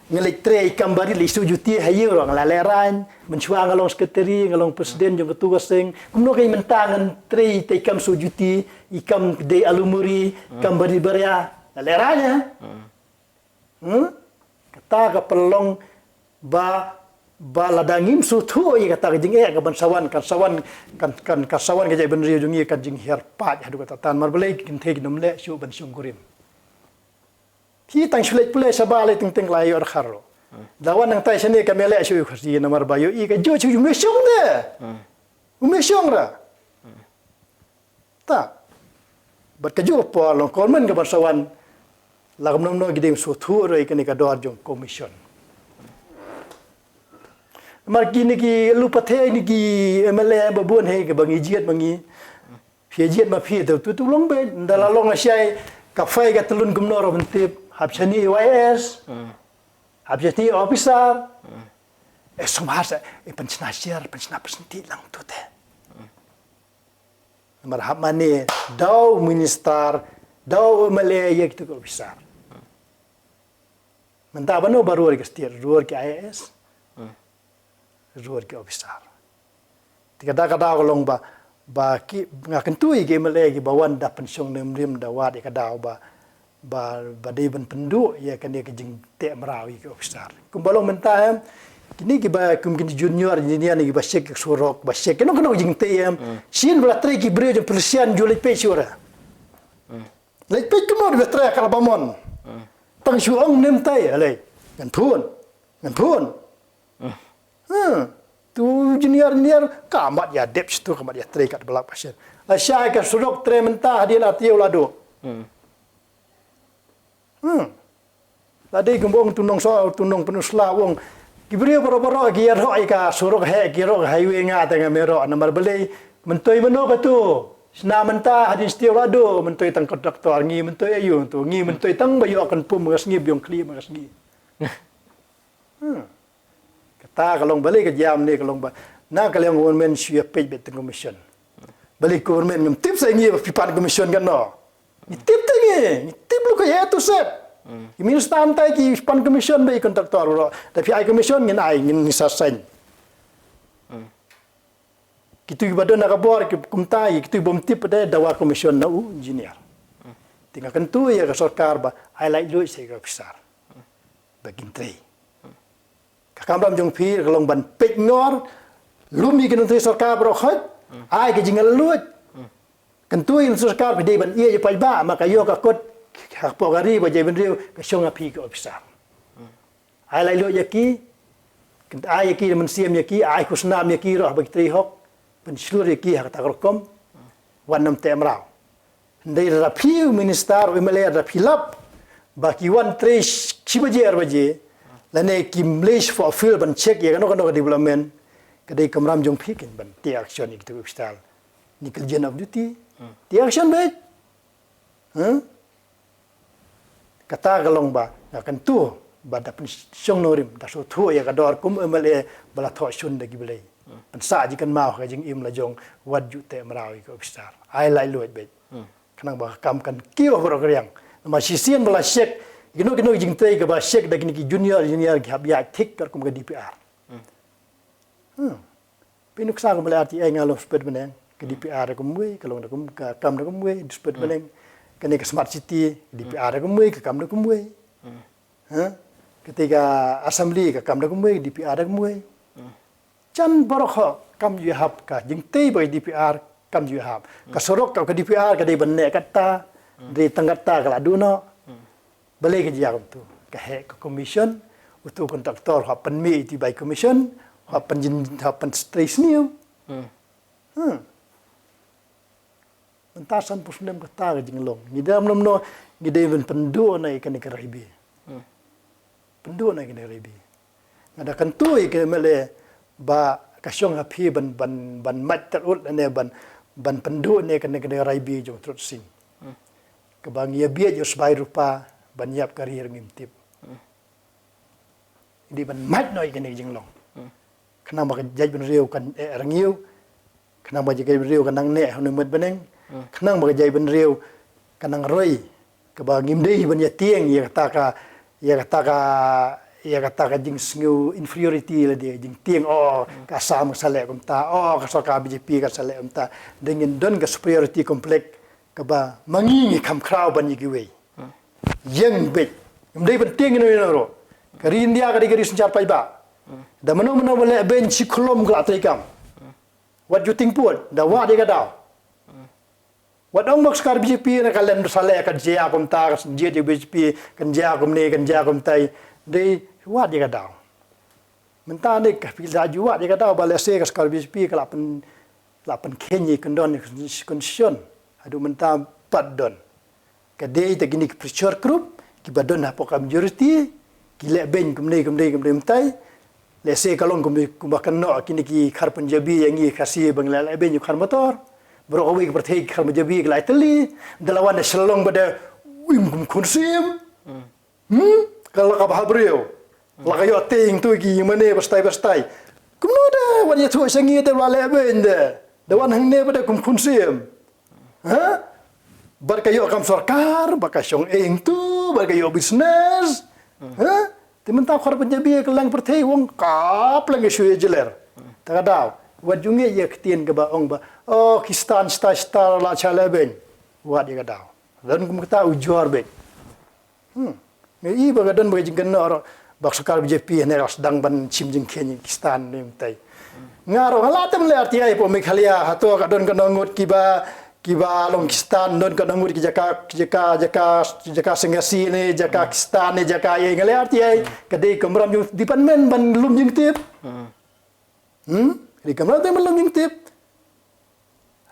Nga leit trei i kam barit leit shu juti ha ïing ruh nga la lehraiñ. Mynshuwa nga long secretary, nga long president jong katu ka seng. Kumno ka mynta ngan trei te i kam shu juti, i kam dei alumuri, i kam barit baria. La lehraiñ ha. Hmm? Kata ka pynlong ba, ba lada ngim sngewthuh ïa kata ka jingeh ka ban sa wan, kan sa wan, kan, kan, kan sa wan ka jaitbynriew jong ngi kan jinghiar paid haduh katta tan, namar balei ki kynthei kin ym leh shuh ban shongkurim. Phi tang shu leit pule shabar lei teng teng la ïoh dkhar ruh. Da wan nangtai shane kam leh shuh ïa u Khasi namar ba ïohi ka juh shuh u mei shong de. U mei shong ra. Ta. Bad ka juh ka por long government ka ban sa wan la kam nom nom ki dei sngewthuh ruh ïa kane ka dor jong commission. Namar kine ki lu pathai ne ki M L A ba bun hi kaba ngi jied ma ngi. Phi jied ma phi tu tu tu long beit, nda la long shai ka fai ka tlun kumno ruh ban tip, hap shani A Y S, hap shani officer. E sum har sa, e pynshna share, pynshna pynshna ti lang tu te. Namar hap mane da u minister, da u M L A ïa kitu ki officer. Mynta bano ba ruh ki state, ruh ki I A S. Ruh ki officer. Te kata ka daw ka long ba, ba ki, nga kyntu ïa ki M L A kiba wan da pynshong nongrim da wad ïa ka daw ba, ba, ba dei ban pynduh ïa kane ka jingteh mraw ïa ki officer. Kumba long mynta em, kine kiba kum kine junior engineer ne kiba check surok, ba check kino kino jingteh em. Sien ba la trei ki briew jong pyrsian ju leit peit shuh re. Leit peit kumno ba trei ka la ba mon. Tang shu ong nem tai alei. Ngan phone. Ngan phone. Hmm. Tu junior junior ka mat ïa dep situ ka mat ïa trei kat belak pasien. Asha ka surok trei mynta hadien ati u ladu. Hmm. Tadi kembong tunong so tunong penusla wong. Ki briew baro baro ki ïa rok ïa ka surok he ki rok highway nga tang me rok namar belei mentoi meno ka tu. Sna mynta hadien ati u ladu mentoi tang kontraktor ngi mentoi ayu tu ngi mentoi tang ba ïoh kan pum ka sngi biong kli ma ka sngi. Hmm. Kata ka long balei ka jam ne ka long ba na ka liang government shu ïa peit beit tang commission. Balei government ngam tip sa ngi ba phi pan commission kan no. Ngi tip te ngi, ngi tip lu ka ïa tu set. Ki minister antai ki pan commission ba i kontraktor ro. Da phi ai commission ngin ai ngin ngi sa sign. Kitu ki ba don na ka bor ki kumta ïa kitu bom tip da dawa commission na u engineer. Te nga kyntu ïa ka sorkar ba ai lai luid sa ka officer. Ba kin trei. Ka kamram jong phi ka long ban peit ngor lum ïa ki nongtrei sorkar baroh khoit. Ai ka jinglaitluid. Kyntu ïa ki nongtrei sorkar phi dei ban ïa ïa paidbah ma ka ïoh ka kot. Hapoh ka ri ba jai bynriew ka shong ha phi ka officer. Ai laitluid ïa ki. Ai ïa ki mynsiem ïa ki ai khusnam ïa ki roh ba ki trei hok. Pynshlur ïa ki ha kata ka rukom. Wan nym teh mraw. Hynrei lada phi u minister u M L A lada phi lap ba ki wan trei shi baje ar baje lane kim leit sha field ban check ïa kano kano ka development ka dei kamram jong phi kin ban take action ïa kitu ki officer. Negligence of duty. Take action beit. Huh? Kata ka long ba nga kyntu ba da pynshong nongrim da shu thuh ïa ka dor kum M L A ba la thoh shun da ki blei. Pynsah jingkynmaw ha ka jingim la jong wat ju teh mraw ïa ka officer. Ai laitluid beit. Khnang ba ka kam kan kiew baroh ka riang. Namar shisien ba la check kino kino ki jingtrei kaba check da kine ki junior engineer ki hap ïaid thik katkum ka D P R. Hmm. Phi nuksa kumba la R T I nga long spet bneng ka D P R da kumwei ka long da kum ka kam da kumwei spet bneng. Kane ka smart city ka D P R da kumwei ka kam da kumwei. Ha? Kata ka assembly ka kam da kumwei ka D P R da kumwei. Jan baroh ho kam ju hap ka jingtei ba ka D P R kam ju hap. Ka sorok ka D P R ka dei ban neh katta dei tang katta ka la duh noh. Balei ka jia kumtu ka heh ka commission utu kontraktor hap pynmih iti bai commission hap pynjin hap pynstrei sniew. Hmm. Mynta san pus nem kata ka jinglong ngi dam nom no ngi dei ban pynduh na i kane ka raibi. Pynduh na i kane ka raibi. Nga da kyntu ïa ka M L A ba ka shong ha phi ban ban ban mait tat ut ne ban ban pynduh ne kane kane raibi jong Truit Sing. Kaba ngi ïa bieit ïa u sbai rupa ban ïap ka ri ngim tip. Ngi dei ban mait noh ïa kane ka jinglong. Khnang ba ka jaitbynriew kan eh rngiew. Khnang ba ka jaitbynriew kan nang neh ha une u met bneng. Khnang ba ka jaitbynriew kan nang roi. Kaba ngim dei ban ïa tieng ïa kata ka ïa kata ka ïa kata ka jingsngew inferiority la dei jingtieng oh ka Assam ka sa leh kumta oh ka sorkar B J P ka sa leh kumta. Dei ngin don ka superiority complex kaba ma ngi ngi kham khraw ban ïa kiwei. Ïeng beit. Ngim dei ban tieng ïa no ïa no ruh. Ka ri India ka dei ka ri synshar paidbah. Da mano mano ba leh beiñ shi khlem ka la trei kam. Wat ju tieng pud da wad ïa ka daw. Wat ong ba ka sorkar B J P na ka lem sa leh kan jia kumta ka jied ïa B J P kan jia kumne kan jia kumtai. Dei wad ïa ka daw. Mynta ne ka phi la ju wad ïa ka daw ba lehse ka sorkar B J P ka la pyn la pynkheiñ ïa ka don constitution. Haduh mynta pat don. Ka dei ta kine ki pressure group kiba don hapoh ka majority ki leh beiñ kumne kumne kumne myntai. Lehse ka long kumba kynnoh kine ki khar Punjabi ïa ngi Khasi ba ngi la leh beiñ ïa u khar motor. Baroh kawei ka pyrthei ki khar Punjabi ki la ïatylli. Da la wan da Shillong ba da wim kum khun sim. Hmm? Ka la ka bha briew. La ka ïoh tieng tu ki mane ba stai ba stai. Kumno da wan ïathuh sha ngi da la leh beiñ da. Da wan hangne ba da kum khun sim. Ha? Bad ka ïoh kam sorkar, bad ka shong eng tu, bad ka ïoh business. Ha? Te mynta khor Punjabi ka lang pyrthei wong ka pleng ka shu ïa jler. Ta ka daw. Wat ju ngeit ïa ka ktien kaba ong ba, oh, Khristan star star la cha le beng. Wat ïa ka daw. Don kum kata u jor beng. Hmm. Ngi i ba ka don ba ka jingkynnoh ruh ba ka sorkar B J P ne ka sdang ban shim jingkheiñ Khristan ne mynta. Nga ruh nga la tem le R T I po Meghalaya hato ka don ka nongut kiba kiba long Khristan, don ka nongut ki jaka ki jaka jaka jaka sengasi ne jaka Khristan ne jaka ïa nga le R T I ka dei ka mram jong department ban lum jingtip. Hmm? Ri kamra te melum jingtip.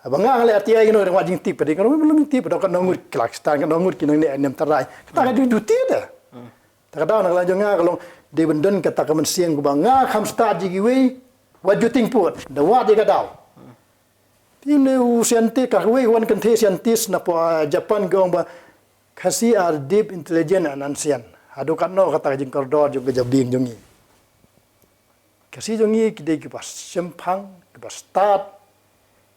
Haba nga ngaleh R T I kino ri wat jingtip, ri kano melum jingtip, dok kano ngut ki Khristan, kano ngut ki nang ne nem tarai. Kata ka duty da. Ta ka daw na ka la jong nga ka long dei ban don kata ka mynsiem kaba nga kham stad ji kiwei, wat ju ting put, da wat ïa ka daw. Te ne u scientist ka wei wan kynthei scientist na po, ah, Japan ka ong ba Khasi are deep, intelligent and ancient. Haduh katno kata ka jingkordor jong ka jabieng jong ngi. Khasi jong ngi ki dei kiba shemphang, kiba stad,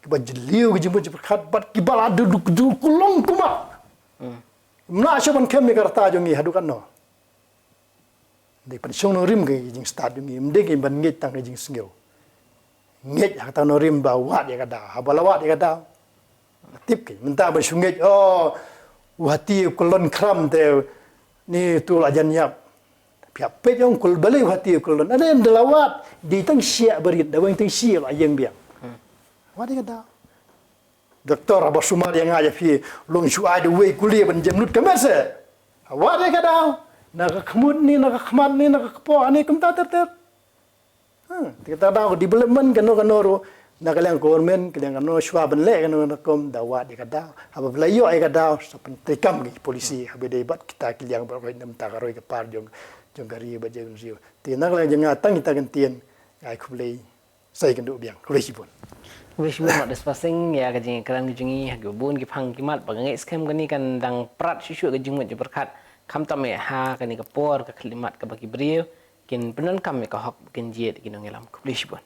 kiba jylliew, ki jingmut jingpyrkhat, bad kiba la du du du kulong kumba. Hmm. Mla shu ban khem ïa ka rta jong ngi haduh katno. Dei pynshong nongrim ka jingstad jong ngi, ym dei ka ban ngeit tang ka jingsngew. Ngeit ha ka tang nongrim ba wad ïa ka daw, haba la wad ïa ka daw. Tip ki, mynta ban shu ngeit, oh, u hati u kyllon khram te, ni tu la jan ïap. Phi ïa peit ong kul balei u hati u kyllon. Ade ym da la wad, dei tang shia barit, da weng tang shia la ïeng biang. Hmm. Wad ïa ka daw. Doktor haba sumar ïa nga ïa phi, long shu ai da wei kuli ban jem lut ka met se. Wad ïa ka daw. Na ka khmut ni, na ka khmat ni, na ka kpoh ni, kumta ter ter. Ha, te kata daw ka development kano kano ruh, na ka liang government, ka liang kano shuwa ban leh kano kano kum, da wad ïa ka daw. Haba phi la ïoh ïa ka daw, sa pyntreikam ki policy, haba dei bad kita ki liang bad roi namta ka roi ka par jong, jong ka ri bad jong ka ri. Te na ka liang jong nga tang kita kyntien, ai khublei, sa ïakynduh biang, khublei shibun. Khublei shibun Mat Despasing, ïa ka jingkren ka jong ngi, ha ki bun ki phang ki mat, ba nga ngeit skhem kane kan dang prat shuh shuh ka jingmut jingpyrkhat, khamtam eh ha kane ka por, ka khyllipmat kaba ki briew kin pyndonkam ïa ka hok ba kin jied ïa ki nongïalam. Khublei shibun.